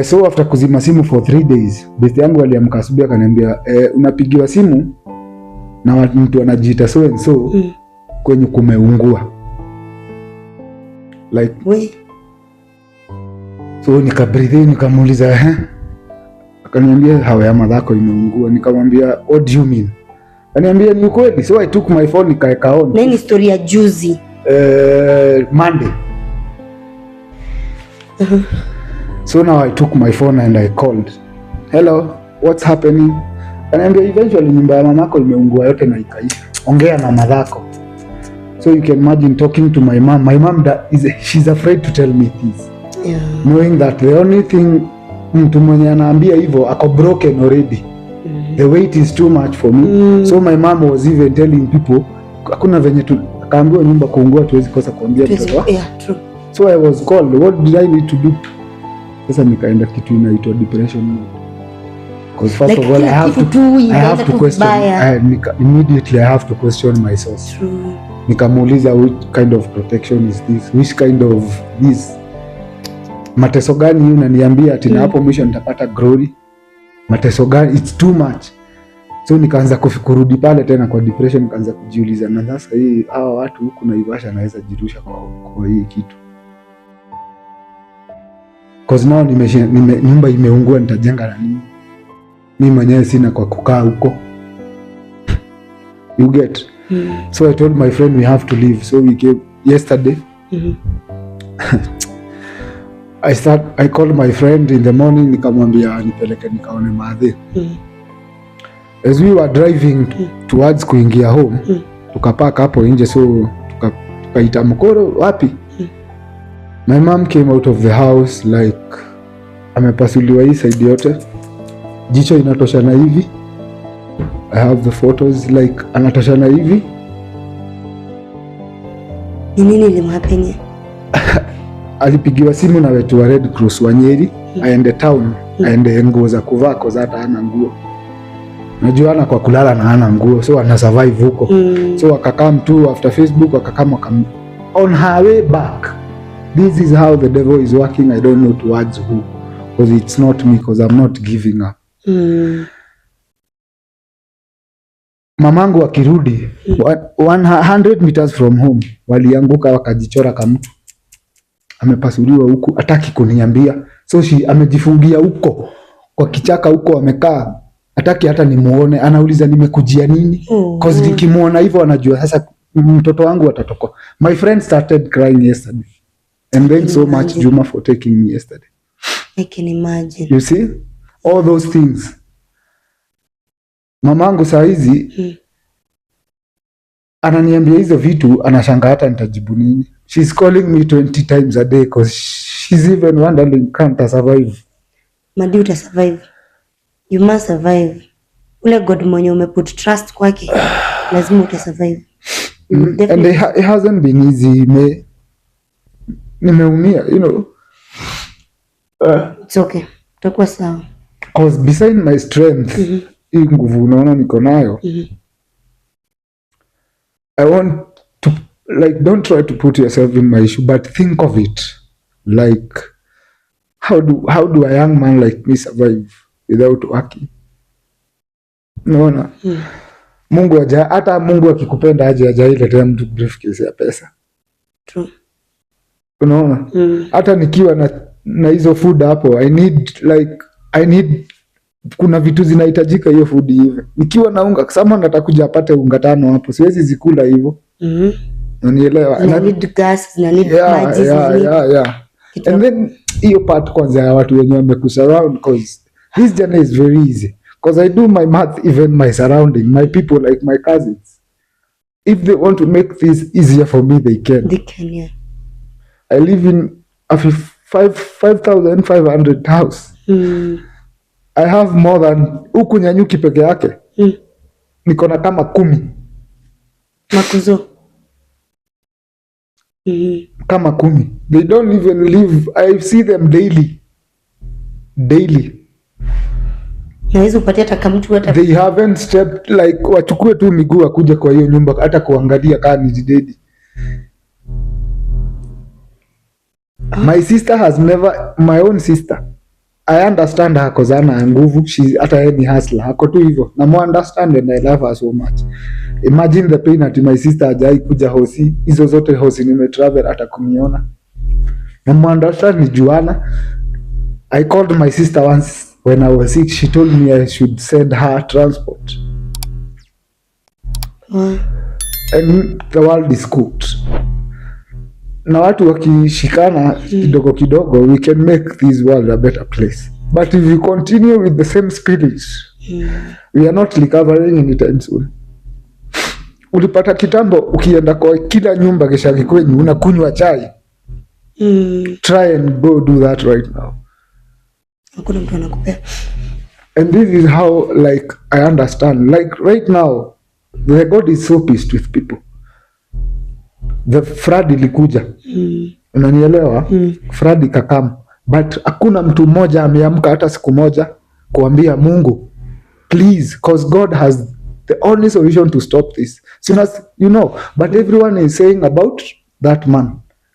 So after kuzima simu for 3 days, best yangu aliamka asubuhi akaniambia, "Unapigiwa simu na mtu anajiita so and so, kwenye kumeungua." Like, We. So nikabreathe, nikamuuliza, "Eh?" Akaniambia hao ya madhako imeungua. Nikamwambia, "What do you mean?" Akaniambia ni ukweli. So I took my phone, nikaeka on. Na hii ni story ya juzi? Monday. So now I took my phone and I called. "Hello, what's happening?" Akaniambia eventually nyumba ya mamako imeungua yote na ikaisha. Ongea na madhako. So you can imagine talking to my mom. My mom she's afraid to tell me this. Knowing that the only thing mtu mwenye anaambia hivyo ako broken already. The weight is too much for me. So my mom was even telling people, hakuna venye tu akaambiwa nyumba kuungua tuwezi kosa kuambia mtoto wako. Yeah, true. So I was called. What did I need to do? Sasa nikaenda kitu inaitwa depression mode. Because first Like of all, I kila have kitu to tu I ikaenda have to tu question vibaya. Immediately I have to question my source. True. Nikamuuliza, which kind of protection is this? Which kind of this? Mateso gani hii unaniambia ati na hapo mwisho nitapata glory? Mateso gani? It's too much. So nikaanza kurudi pale tena kwa depression, nikaanza kujiuliza, na sasa hii hawa watu huku Naivasha naweza jirusha kwa hii kitu. 'Cause now nyumba imeungua, nitajenga na nini? Mimi mwenyewe sina kwa kukaa huko. You get? So I told my friend we have to leave. So we came yesterday. I called my friend in the morning, nikamwambia nipeleke nikaone madhe. As we were driving towards kuingia home, tukapark hapo nje, so tukaita mkoro wapi? My mom came out of the house like amepasuliwa hii side yote, jicho inatoshana hivi. I have the photos, like anatoshana hivi. Ni nini ilimhappen? Alipigiwa simu na wetu wa Red Cross wa Nyeri aende town, aende nguo za kuvaa, cause hata hana nguo. Najua ana kwa kulala na hana nguo, so ana survive huko. So wakakam tu after Facebook, wakakam wakam on her way back. This is how the devil is working. I don't know towards who, because it's not me, because I'm not giving up. Mamangu akirudi 100 meters from home walianguka wakajichora kamtu, amepasuliwa huku, hataki kuniambia, so she amejifungia huko kwa kichaka huko amekaa, hataki hata nimuone, anauliza nimekujia nini? Oh. Cause nikimuona hivyo anajua sasa mtoto wangu atatoka. My friend started crying yesterday, and thanks so much, Imagine. Juma, for taking me yesterday. I can imagine. You see all those things. Mamangu saa hizi ananiambia hizo vitu, anashanga hata nitajibu nini. She's calling me 20 times a day cause she's even wondering, can't I survive? Madi, uta survive. You must survive. Ule God mwenye umeput trust kwake, lazima uta survive. You will And definitely. it hasn't been easy. Nimeumia. It's okay. Utakuwa sawa. Cause beside my strength, hii nguvu unaona niko nayo, I want to, like, don't try to put yourself in my shoe, but think of it like, how do a young man like me survive without working? Unaona? Mungu aja, hata Mungu akikupenda aje hajailetea mtu briefcase ya pesa. True. Unaona? Mm. Hata nikiwa na hizo food hapo, I need, like, I need, kuna vitu zinahitajika hiyo food hivi. Nikiwa na unga, someone atakuja apate unga tano hapo, siwezi zikula hivyo. Unanielewa? Zina need gas, zina need maji, zina need kitu. And then hiyo part kwanza ya watu wenye wamekusurround, cause this journey is very easy. Cause I do my math, even my surrounding, my people, like my cousins. If they want to make this easier for me, they can. They can, yeah. I live in a 5,500 house. I have more than huku Nanyuki peke yake. Niko na kama 10. Makuzo. Kama 10. They don't even live. I see them daily. Daily. Naweza upatie hata kama mtu hata They haven't stepped, like, wachukue tu miguu wakuja kwa hiyo nyumba hata kuangalia kaa ni dead. My sister has never, my own sister. I understand her cause ana nguvu, she hata yeye ni hustler. Ako tu hivyo. Na mu understand and I love her so much. Imagine the pain ati my sister hajai kuja hosi, hizo zote hosi nimetravel hata kuniona. Na mu understand ni Juana. I called my sister once when I was sick. She told me I should send her transport. And the world is cooked. Na watu wakishikana kidogo kidogo, we can make this world a better place. But if you continue with the same spirit, we are not recovering anytime soon. Ulipata kitambo ukienda kwa kila nyumba gishagi kwenyu unakunywa chai. Try and go do that right now. Hakuna mtu anakupea. And this is how, like, I understand. Like right now, the God is so pissed with people. The flood ilikuja. Unanielewa? Flood ikakam. But hakuna mtu mmoja ameamka hata siku moja kuambia Mungu, please, cause God has the only solution to stop this. Soon as you know, but everyone is saying about that man,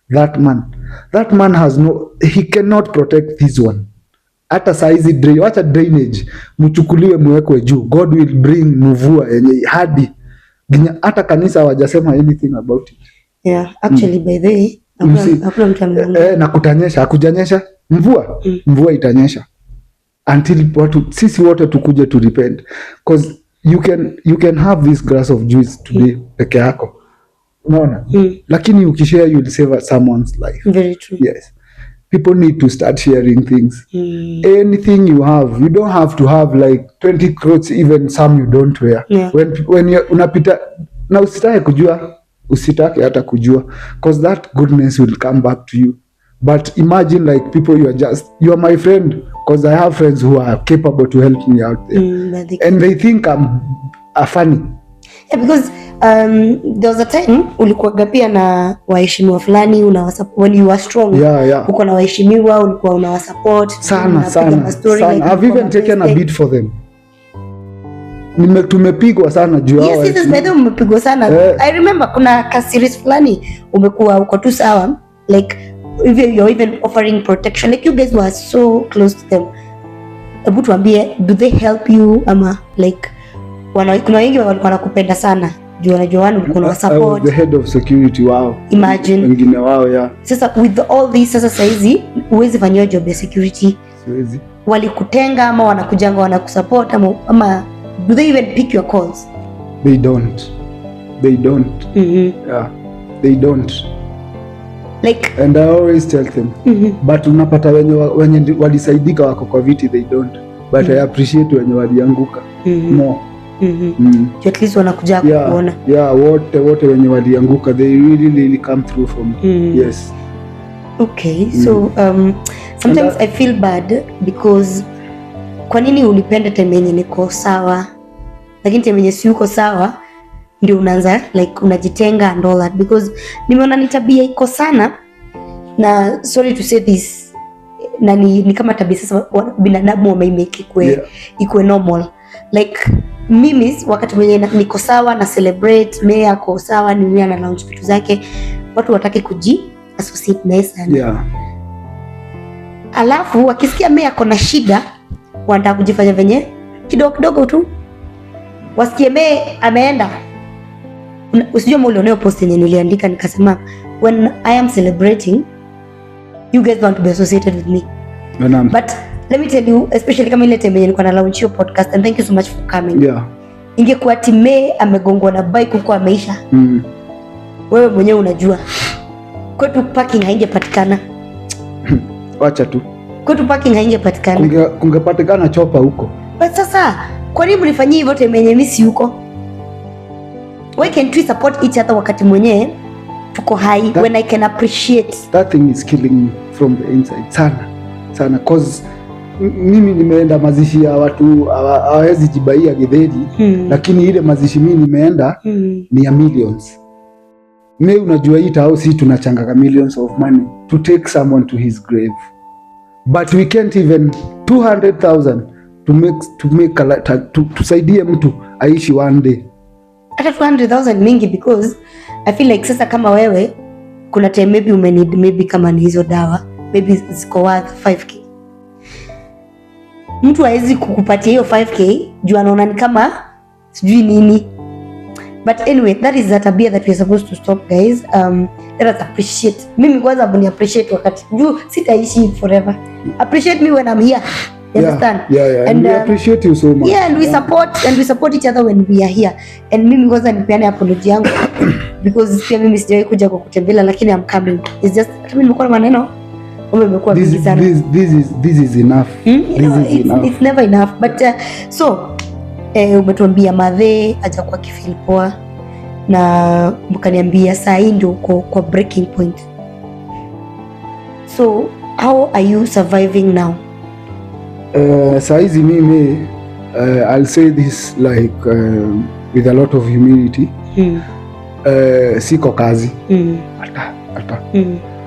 that man. That man has no, he cannot protect this one. Hata saizi drain, wacha drainage mchukuliwe muwekwe juu, God will bring mvua yenye hadi hata kanisa hawajasema anything about it. Yeah, actually by the way, You hakuna see, hakuna mtu ameongea. Na kutanyesha, hakujanyesha mvua, mvua itanyesha until watu sisi wote tukuje to repent, cause you can have this glass of juice today peke yako, unaona, lakini ukishare you will save someone's life. Very true. Yes, people need to start sharing things. Anything you have, you don't have to have like 20 clothes, even some you don't wear. When you unapita na usitake kujua, usitake hata kujua, cause that goodness will come back to you. But imagine, like, people, you are just, you are my friend, cause I have friends who are capable to help me out there, But they and they think I'm Funny. Yeah, because there was a time ulikuwaga pia na waheshimiwa fulani when you were strong. Yeah. Uko na waheshimiwa, ulikuwa unawasupport Sana unapiga sana mastori, sana. like I've ulikuwa even taken a mabeste. bid for them. Tumepigwa sana juu hao Yes, by the way umepigwa sana. Eh. I remember kuna ka series fulani umekuwa uko tu sawa, like if you're even offering protection, like you guys were so close to them. Hebu tuambie, do they help you ama like kuna wengi walikuwa wanakupenda sana juu wanajua wanu ulikuwa I was unawasupport. the head of security wao. Imagine. Wengine wao, yeah. Sasa with all this, sasa saizi huwezi fanyiwa job ya security. Siwezi. Walikutenga ama wanakujanga wanakusupport ama do they even pick your calls? They don't. They don't. Yeah. They don't. Like And I always tell them. But unapata wenye walisaidika wako kwa viti, they don't. But I appreciate wenye walianguka more. At least wanakuja kuona. Yeah, wote wenye walianguka, they really really come through for me. Yes. Okay, so sometimes I feel bad because kwa nini unipende time yenye niko sawa, lakini time yenye si uko sawa ndio unaanza like unajitenga and all that, because nimeona ni tabia iko sana, na sorry to say this, na ni kama tabia sasa binadamu wameimake ikue ikue normal. Like mimi wakati mwenye niko sawa na celebrate, May ako sawa, ni mimi ana launch vitu zake, watu wataki kuji associate naye sana. Alafu wakisikia May ako na shida wanataka kujifanya venye kidogo kidogo tu wasikie May ameenda. Usijue ulionea post yenye niliandika nikasema when I am celebrating, you guys want to be associated with me. When I'm, But let me tell you, especially kama ile time yenye nilikuwa na launch hiyo podcast, and thank you so much for coming, ingekuwa ati May amegongwa na bike huko ameisha, wewe mwenyewe unajua kwetu parking haingepatikana. Wacha tu. Kwetu parking haingepatikana. Kungepatikana chopper huko. But sasa kwa nini mlifanyia hivyo time yenye mimi si yuko? Why can't we support each other wakati mwenyewe tuko hai, when I can appreciate? That thing is killing me from the inside sana sana, 'cause mimi nimeenda mazishi ya watu hawawezi jibuyia githeri, lakini ile mazishi mimi nimeenda ni ya millions. Me unajua hii tao si tunachangaga millions of money to take someone to his grave, but we can't even 200,000 to make tusaidie mtu aishi one day. Hata 200,000 mingi, because I feel like sasa kama wewe kuna time maybe umeneed, maybe kama ni hizo dawa maybe ziko worth 5K, mtu hawezi kukupatia hiyo 5K juu anaona ni kama sijui nini. But anyway, that is a tabia that we are supposed to stop, guys. Let us appreciate. Mimi kwanza mni appreciate wakati juu sitaishi forever. Appreciate me when I'm here, you understand? Yeah. And And, we appreciate you so much. Yeah, and we support and we support each other when we are here. And mimi kwanza nipeane apology yangu because pia mimi sijawahi kuja kwa kutembelea, lakini I'm coming. It's just hata mimi nimekuwa na maneno, mambo imekuwa mingi sana. This is enough. You This know, is enough. it's never enough. But so umetuambia madhe hajakuwa akifeel poa na mkaniambia saa hii ndio uko kwa breaking point. So how are you surviving now? Saizi mimi, I'll say this like with a lot of humility. Siko kazi hata hata.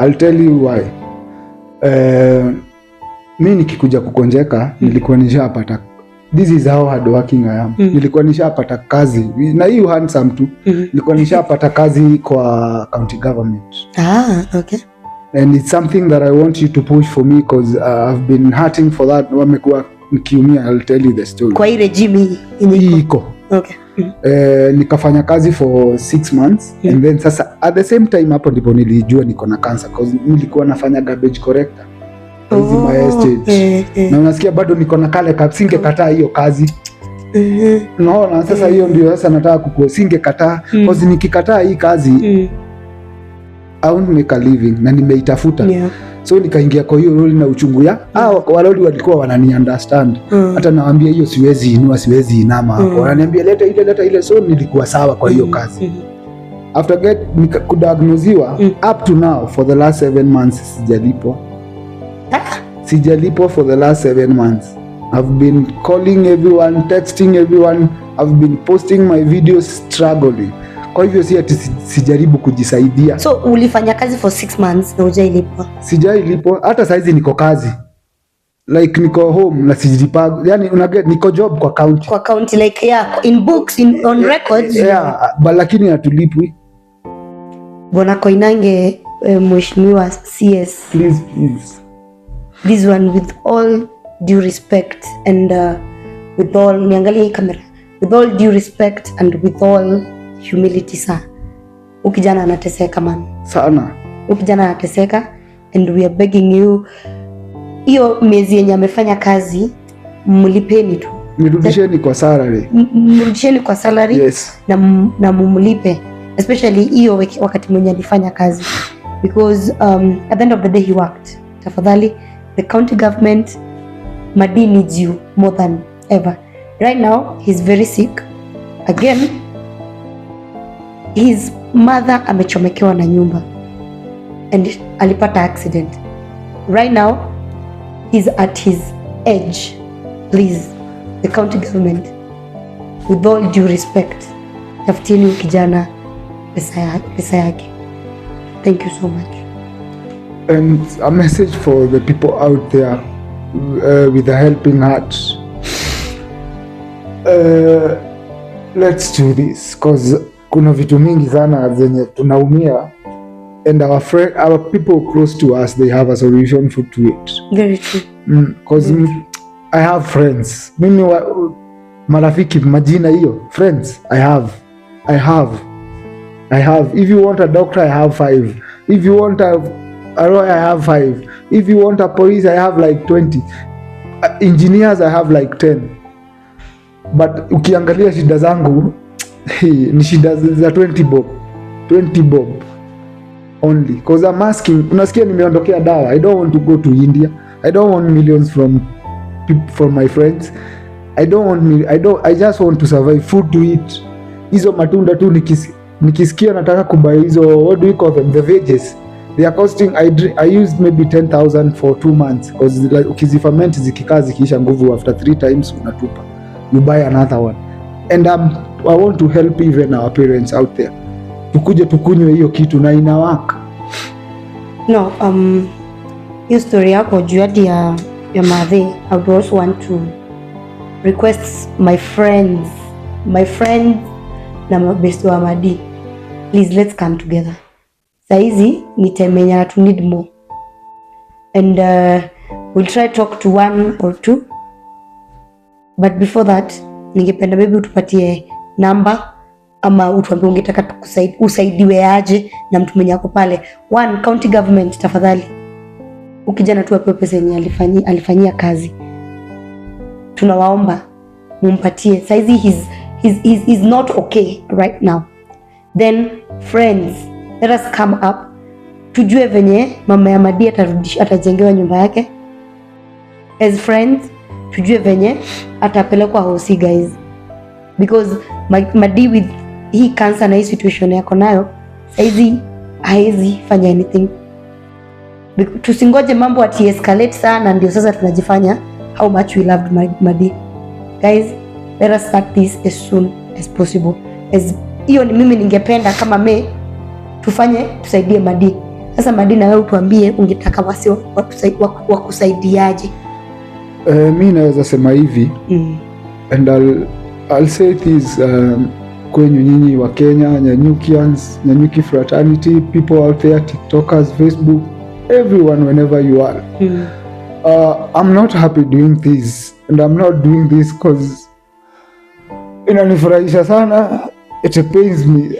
I'll tell you why. Mi nikikuja kugonjeka nilikuwa nishapata, this is how hardworking I am. Nilikuwa nishapata kazi na hii handsome tu. Nilikuwa nishapata kazi kwa county government. Ah, okay. And it's something that I want you to push for me because I've been hurting for that. Wamekuwa nikiumia. I'll tell you the story. Kwa hii regime hii yenye Hii iko. iko. Okay. Nikafanya kazi for 6 months and then sasa at the same time hapo ndipo nilijua niko na cancer, 'cause nilikuwa nafanya garbage collector hizi my estate na unasikia bado niko na kale singekataa hiyo kazi. Unaona sasa, hiyo ndio sasa nataka kukua, singekataa 'cause nikikataa hii kazi I won't make a living na nimeitafuta. So nikaingia kwa hiyo roli na uchungu ya walori walikuwa wanani understand. Hata nawaambia hiyo siwezi inua, siwezi inama hapo. Wananiambia leta ile, leta ile, so nilikuwa sawa kwa hiyo kazi. After get kudiagnosiwa, up to now for the last 7 months sijalipwa. Ah. Sijalipwa for the last 7 months. I've been calling everyone, texting everyone, I've been posting my videos, struggling. Kwa hivyo si ati sijaribu kujisaidia. So ulifanya kazi for 6 months na hujailipwa? Sijailipwa. Hata saizi niko kazi, like niko home na sijilipa, yani unaget, niko job kwa county. Kwa county, like, yeah, in books, on records. Yeah, but lakini hatulipwi. Bwana Koinange, Mheshimiwa CS, Please, please. This one, with all due respect and with all, niangalie hii kamera, with all due respect and with all humility, sir, huyu kijana anateseka, man. Sana. Huyu kijana anateseka and we are begging you, hiyo miezi yenye amefanya kazi, mlipeni tu. Nirudisheni kwa salary. Mrudisheni kwa salary. Yes. Na mumlipe, especially hiyo wakati mwenye alifanya kazi, because at the end of the day he worked. Tafadhali, the county government, Madi needs you more than ever right now. He's very sick again. His mother amechomekewa na nyumba and alipata accident. Right now he's at his edge. Please, the county government, with all due respect, tafutieni huyu kijana pesa yake. Thank you so much. And a message for the people out there with a helping heart, let's do this, 'cause kuna vitu mingi sana zenye tunaumia and our friend, our people close to us, they have a solution for to it. Very true. 'Cause I have friends, mimi marafiki, majina hiyo friends I have. If you want a doctor, I have five. If you want a lawyer, I have five. If you want a police, I have like 20. Engineers, I have like 10. But ukiangalia shida zangu ni shida za 20 bob, 20 bob only, 'cause I'm asking. Unasikia nimeondokea dawa. I don't want to go to India. I don't want millions from my friends. I don't want me, I don't I just want to survive, food to eat, hizo matunda tu. Nikisikia nataka kubuy hizo, what do you call them, the veggies, they are costing, I used maybe 10,000 for 2 months, 'cause like, ukiziferment, zikikaa, zikiisha nguvu, after three times unatupa, you buy another one. And I want to help even our parents out there, tukuje tukunywe hiyo kitu na inawaka. No, hiyo story yako juu hadi ya madhe, I would also want to request my friends na mabesti wa Madi, please, let's come together. Saizi ni time yenye to need more and we'll try talk to one or two, but before that ningependa maybe utupatie namba ama utuambie ungetaka usaidiwe aje na mtu mwenye ako pale. One, county government, tafadhali, ukijana tu apewe pesa yenye alifanyia kazi. Tunawaomba mumpatie saizi. He's not okay right now. Then friends, let us come up, tujue venye mama ya Madi atajengewa nyumba yake. As friends, tujue venye atapelekwa hosi, guys, because Madi, with hii cancer na hii situation yako nayo saizi, haezi fanya anything. Tusingoje mambo ati escalate sana ndio sasa tunajifanya how much we loved Madi. Guys, let us start this as soon as possible. As hiyo ni mimi ningependa kama me tufanye, tusaidie Madi. Sasa Madi, na wewe utuambie ungetaka wasi wakusaidiaje? Mi naweza sema hivi and I'll say this kwenyu nyinyi wa Kenya, Nyanyukians, Nyanyuki fraternity, people out there, TikTokers, Facebook, everyone, whenever you are. I'm not happy doing this and I'm not doing this 'cause inanifurahisha sana. It pains me.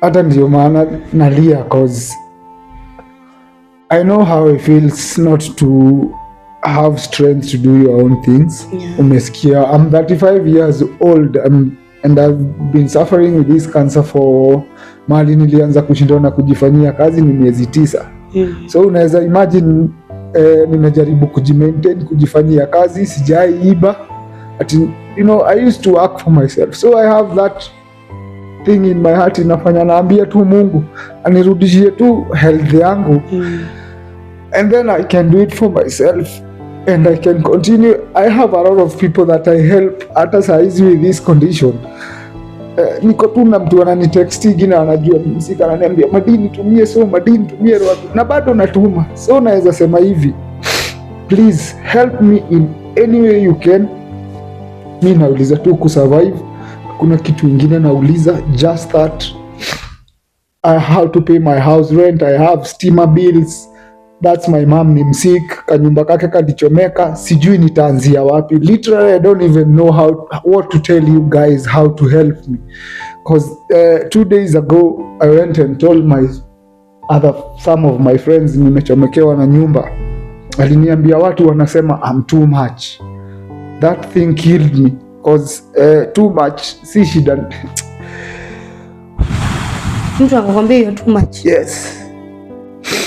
Hata ndio maana nalia, 'cause I know how it feels not to have strength to do your own things. Umesikia, I'm 35 years old, and I've been suffering with this cancer for, mahali nilianza kushindwa na kujifanyia kazi ni miezi 9. So unaweza imagine, nimejaribu kujimaintain, kujifanyia kazi, sijaiiba ati, I used to work for myself, so I have that thing in my heart inafanya naambia tu Mungu anirudishie tu health yangu and then I can do it for myself. And I can continue. I have a lot of people that I help hata saa hizi with this condition. Niko tu na mtu ananitextigi na anajua ni msika, ananiambia, "Madi, nitumie," so, "Madi, nitumie," na bado natuma. So naweza sema hivi, please help me in any way you can. Mi nauliza tu kusurvive, kuna kitu ingine nauliza, just that I have to pay my house rent, I have stima bills. That's my mom ni msick, kanyumba kake kalichomeka, sijui nitaanzia wapi. Literally I don't even know how what to tell you guys how to help me. 'Cause 2 days ago I went and told my other some of my friends nimechomekewa na nyumba. Aliniambia watu wanasema I'm too much. That thing killed me, 'cause too much si shida. Mtu akakwambia you're too much. Yes.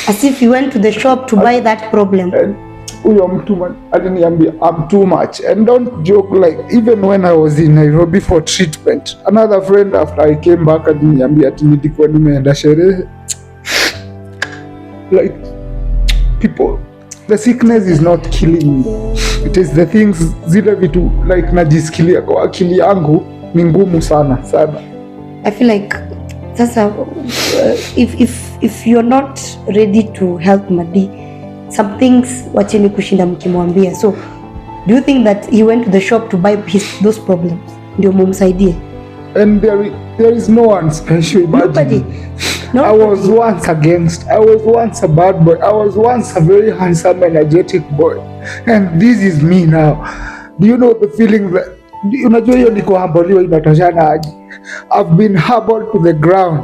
As if you went to the shop to buy that problem. And huyo mtu aliniambia I'm too much. And don't joke, like even when I was in Nairobi for treatment, another friend after I came back aliniambia ati nilikuwa nimeenda sherehe. Like people, the sickness is not killing me, it is the things, zile vitu like najisikilia kwa akili yangu ni ngumu sana sana. I feel like sasa if you're not ready to help Madi, some things wacheni kushinda mkimwambia. So do you think that he went to the shop to buy those problems ndio mumsaidie? And there is no one special, imagine. Nobody. I was once against, I was once a bad boy. I was once a very handsome, energetic boy. And this is me now. Do you know the feeling that, unajua hiyo ni kuhamboliwa inatoshana aje? I've been humbled to the ground.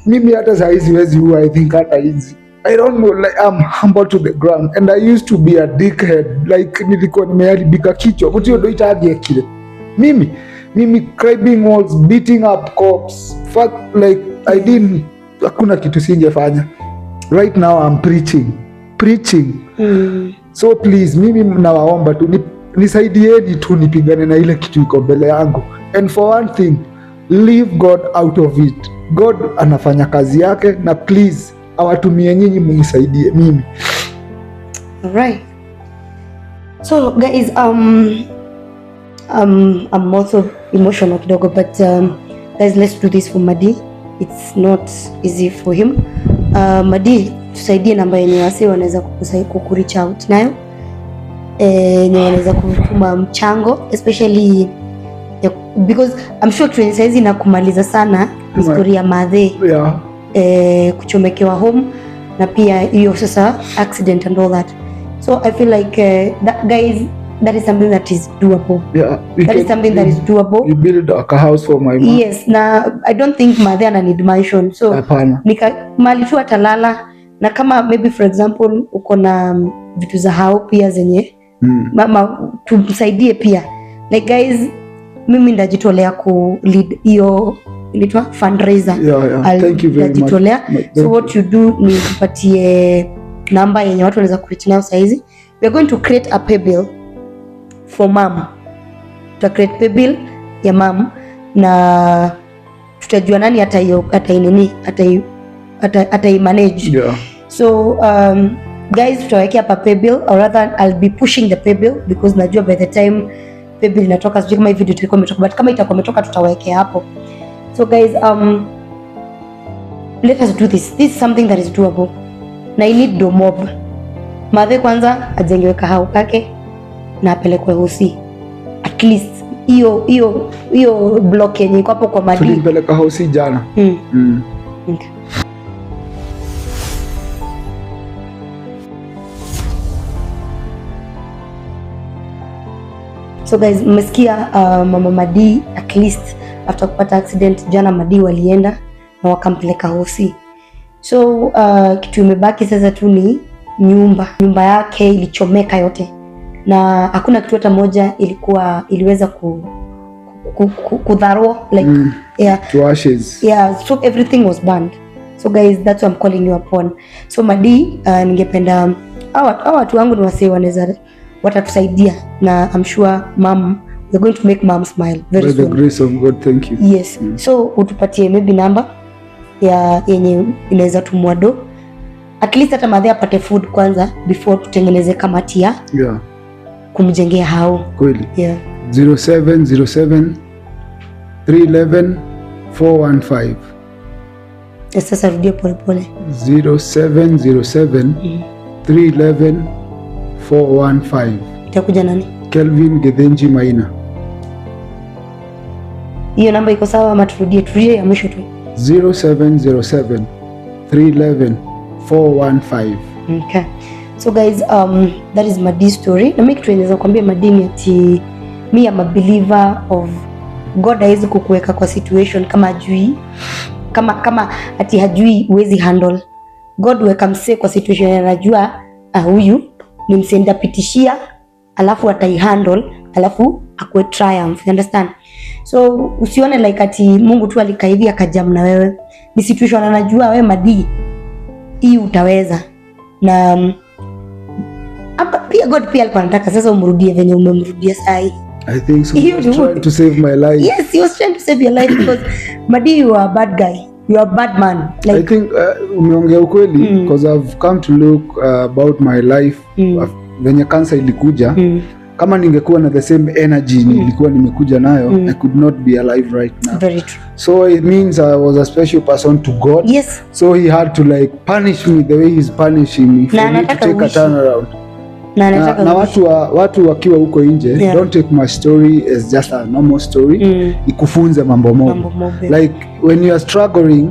Mimi hata saa hizi siwezi ua, I think hata hizi. I don't know, like I'm humbled to the ground. And I used to be a dickhead. Like nilikuwa nimeharibika kichwa. Mtu ndo itagie kile. Mimi climbing walls, beating up cops. Fuck, like I didn't, hakuna kitu singefanya. Right now I'm preaching. Preaching. So please, mimi nawaomba tu nisaidieni tu nipigane na ile kitu iko mbele yangu. And for one thing, leave God out of it. God anafanya kazi yake, na please awatumie nyinyi munisaidie mimi. Alright. So guys, I'm also emotional kidogo, but guys, let's do this for Madi. It's not easy for him. Madi, tusaidie namba yenye wase wanaweza kukureach out nayo, yenye wanaweza kutuma mchango, especially ya, because I'm sure kitu yenye saizi na kumaliza sana ni story ya madhe kuchomekewa home na pia hiyo sasa accident and all that. So I feel like that, guys, that is something that is doable. Yeah. We That is something that is doable. We build a house for my mom. Yes, na I don't think madhe ana need mansion, so Hapana. nika mali tu atalala, na kama maybe for example uko na vitu za hao pia zenye mama tumsaidie pia. Like guys, mimi ndajitolea ku lead hiyo inaitwa fundraiser. Yeah. I'll Thank you very much. ndajitolea. Thank So you. what you do ni tupatie namba yenye watu wanaweza kureach nayo saizi. We are going to create a pay bill for mom. Tuta create pay bill ya mom na tutajua nani atainini atai manage. So guys, tutawekea hapa pay bill, or rather I'll be pushing the pay bill, because najua by the time pay bill inatoka, sijui kama hii video itakuwa imetoka, but kama itakuwa imetoka tutawekea hapo. So guys, let us do this. This is something that is doable na I need do mob. Madhe kwanza ajengewe kahau kake na apelekwe hosi, at least hiyo block yenye iko hapo kwa Madi. Tulimpeleka hosi jana. Okay. So guys, mmesikia mama Madi, at least after kupata accident jana, Madi walienda na wakampeleka hosi. So kitu imebaki sasa tu ni nyumba. Nyumba yake ilichomeka yote na hakuna kitu hata moja ilikuwa iliweza kudharua like yeah. To ashes. Yeah, so everything was burned. So guys, that's what I'm calling you upon. So Madi, ningependa hawa watu wangu ni wasee wanaweza watatusaidia, na I'm sure mom, we're going to make mom smile very By the soon. Grace of God, thank you. Yes. So utupatie maybe namba ya yenye inaweza tumwa do, at least hata madhe apate food kwanza before tutengeneze kamati ya Kumjengea hao. Kweli. Yeah. 0707 311 415. Sasa rudia polepole. 0707 311 415. Itakuja nani? Kelvin Gethenji Maina. Hiyo namba iko sawa ama turudie? Turudie ya mwisho tu. 0707 311 415. Okay. So guys, that is Madi story. Na mimi kitu naweza kuambia Madi ni ati me am a believer of God hawezi kukuweka kwa situation kama hajui, kama ati hajui huwezi handle. God weka msee kwa situation anajua, ah, huyu ni msee nitapitishia, alafu ataihandle, alafu akuwe triumph. You understand? So usione like ati Mungu tu alikaa hivi akajam na wewe. Ni situation anajua wewe Madi hii utaweza. Na hapa pia God pia alikuwa anataka sasa umrudie venye umemrudia saa hii. I think so. Hiyo ni Trying to save my life. Yes, he was trying to save your life because Madi, you are a bad guy. You are a bad man. I Like think umeongea ukweli because I've come to look about my life venye cancer ilikuja, kama ningekuwa na the same energy nilikuwa nimekuja nayo, I could not be alive right now. Very true. So it means I was a special person to God. So he had to like punish me the way he's punishing me for Na me to anataka take a uishi. turnaround. Na Na, anataka na uishi. watu wakiwa huko nje, don't take my story as just a normal story. Ikufunze mambo mob. Mambo mob. Like when you are struggling,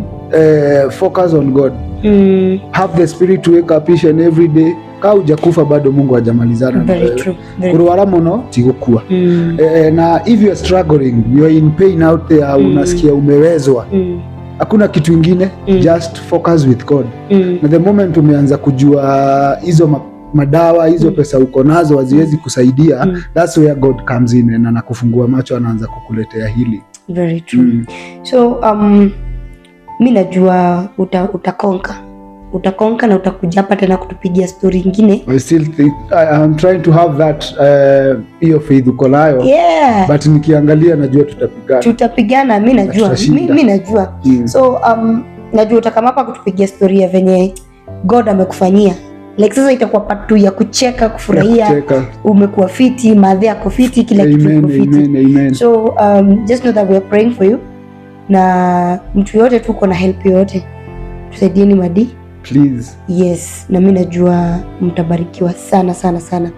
focus on God. Have the spirit to wake up each and every day. Ka hujakufa bado Mungu hajamalizana na Very wewe. true. Very Kurwara muno ti gukua. Na if you are struggling, you are in pain out there, unasikia umewezwa, hakuna kitu ingine, just focus with God. Na the moment umeanza kujua hizo madawa hizo, pesa uko nazo haziwezi kusaidia, that's where God comes in and anakufungua macho, anaanza kukuletea hili. Very true. So mi najua utaconquer, utaconquer na utakuja hapa tena kutupigia story ingine. I still think I'm trying to have that hiyo faith uko nayo, but nikiangalia najua tutapigana. Tutapigana, mi najua, Tutashinda. mi najua. So najua utakam hapa kutupigia story ya venye God amekufanyia. Like sasa itakuwa part two ya kucheka, kufurahia. Kucheka. Umekuwa fiti, madhe ako fiti, kila kitu Amen, iko fiti. amen, amen. So just know that we are praying for you, na mtu yote tu uko na help yoyote, tusaidieni Madi. Please. Yes, na mi najua mtabarikiwa sana sana sana.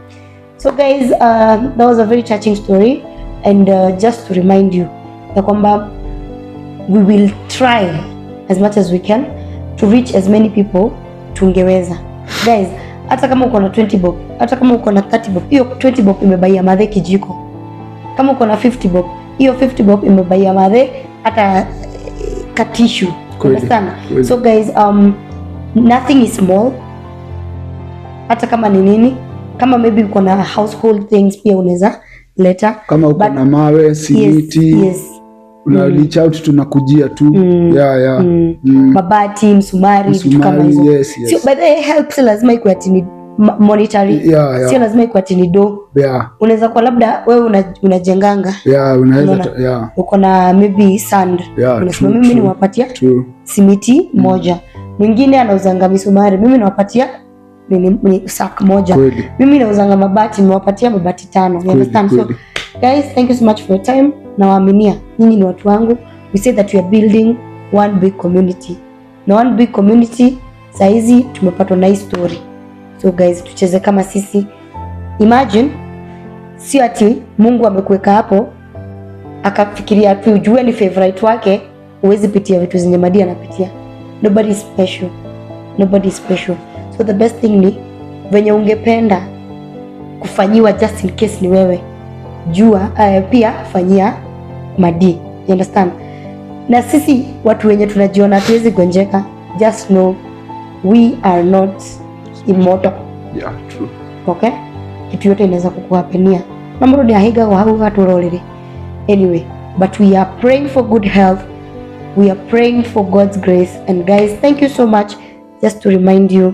So guys, that was a very touching story and just to remind you ya kwamba we will try as much as we can to reach as many people tungeweza. Guys, hata kama uko na 20 bob, hata kama uko na 30 bob, hiyo 20 bob imebaia madhe kijiko. Kama uko na 50 bob, hiyo 50 bob imebaia madhe hata katishu. Understand? Kweli. So guys, nothing is small. Hata kama ni nini, kama maybe uko na household things pia unaweza leta. Kama uko na mawe, simiti, una reach out, tunakujia tu. Yeah. Mabati, msumari, vitu kama Msumari, hizo. yes. Sio, by the way, help si lazima ikuwe ati ni monetary. Sio lazima ikuwe ati ni do. Unaweza kuwa labda wewe unajenganga. Yeah, unaweza Unaona? Uko na maybe sand. Unasema mimi niwapatia simiti moja. Mwingine anauzanga misumari, mimi nawapatia ni sack moja. Mimi nauzanga mabati, nimewapatia mabati 5. You understand? So guys, thank you so much for your time. Nawaaminia nyinyi ni watu wangu. We say that we are building one big community. Na one big community saizi tumepatwa na hii story. So guys, tucheze kama sisi. Imagine sio ati Mungu amekuweka hapo akafikiria tu ujue ni favorite wake, huwezi pitia vitu zenye Madi anapitia. Nobody is special. Nobody is special. So the best thing ni venye ungependa kufanyiwa, just in case ni wewe, jua pia fanyia Madi. You understand? Na sisi watu wenye tunajiona hatuwezi gonjeka, just know we are not immortal. Yeah, true. Okay? Kitu yote inaweza kukuhappenia. Na mũndũ nĩahingagwo hau gatũrorere. Anyway, but we are praying for good health. We are praying for God's grace. And guys, thank you so much. Just to remind you,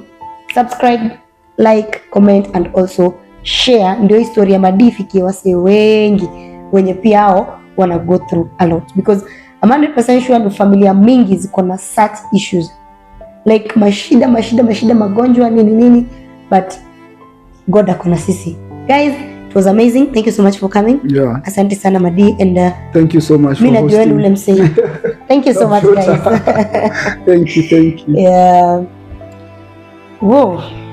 subscribe, like, comment and also share, ndio historia ya Madi ifikie wasee wengi wenye pia hao wana go through a lot, because I'm 100% sure ni familia mingi ziko na such issues like mashida, mashida, mashida, magonjwa, nini nini, but God ako na sisi. Guys, It was amazing. Thank you so much for coming. Yeah. Asante sana, Madi, and Thank you so much mi for najua hosting. Ule msee. Thank you so much, guys. Thank you, thank you. Yeah. Whoa.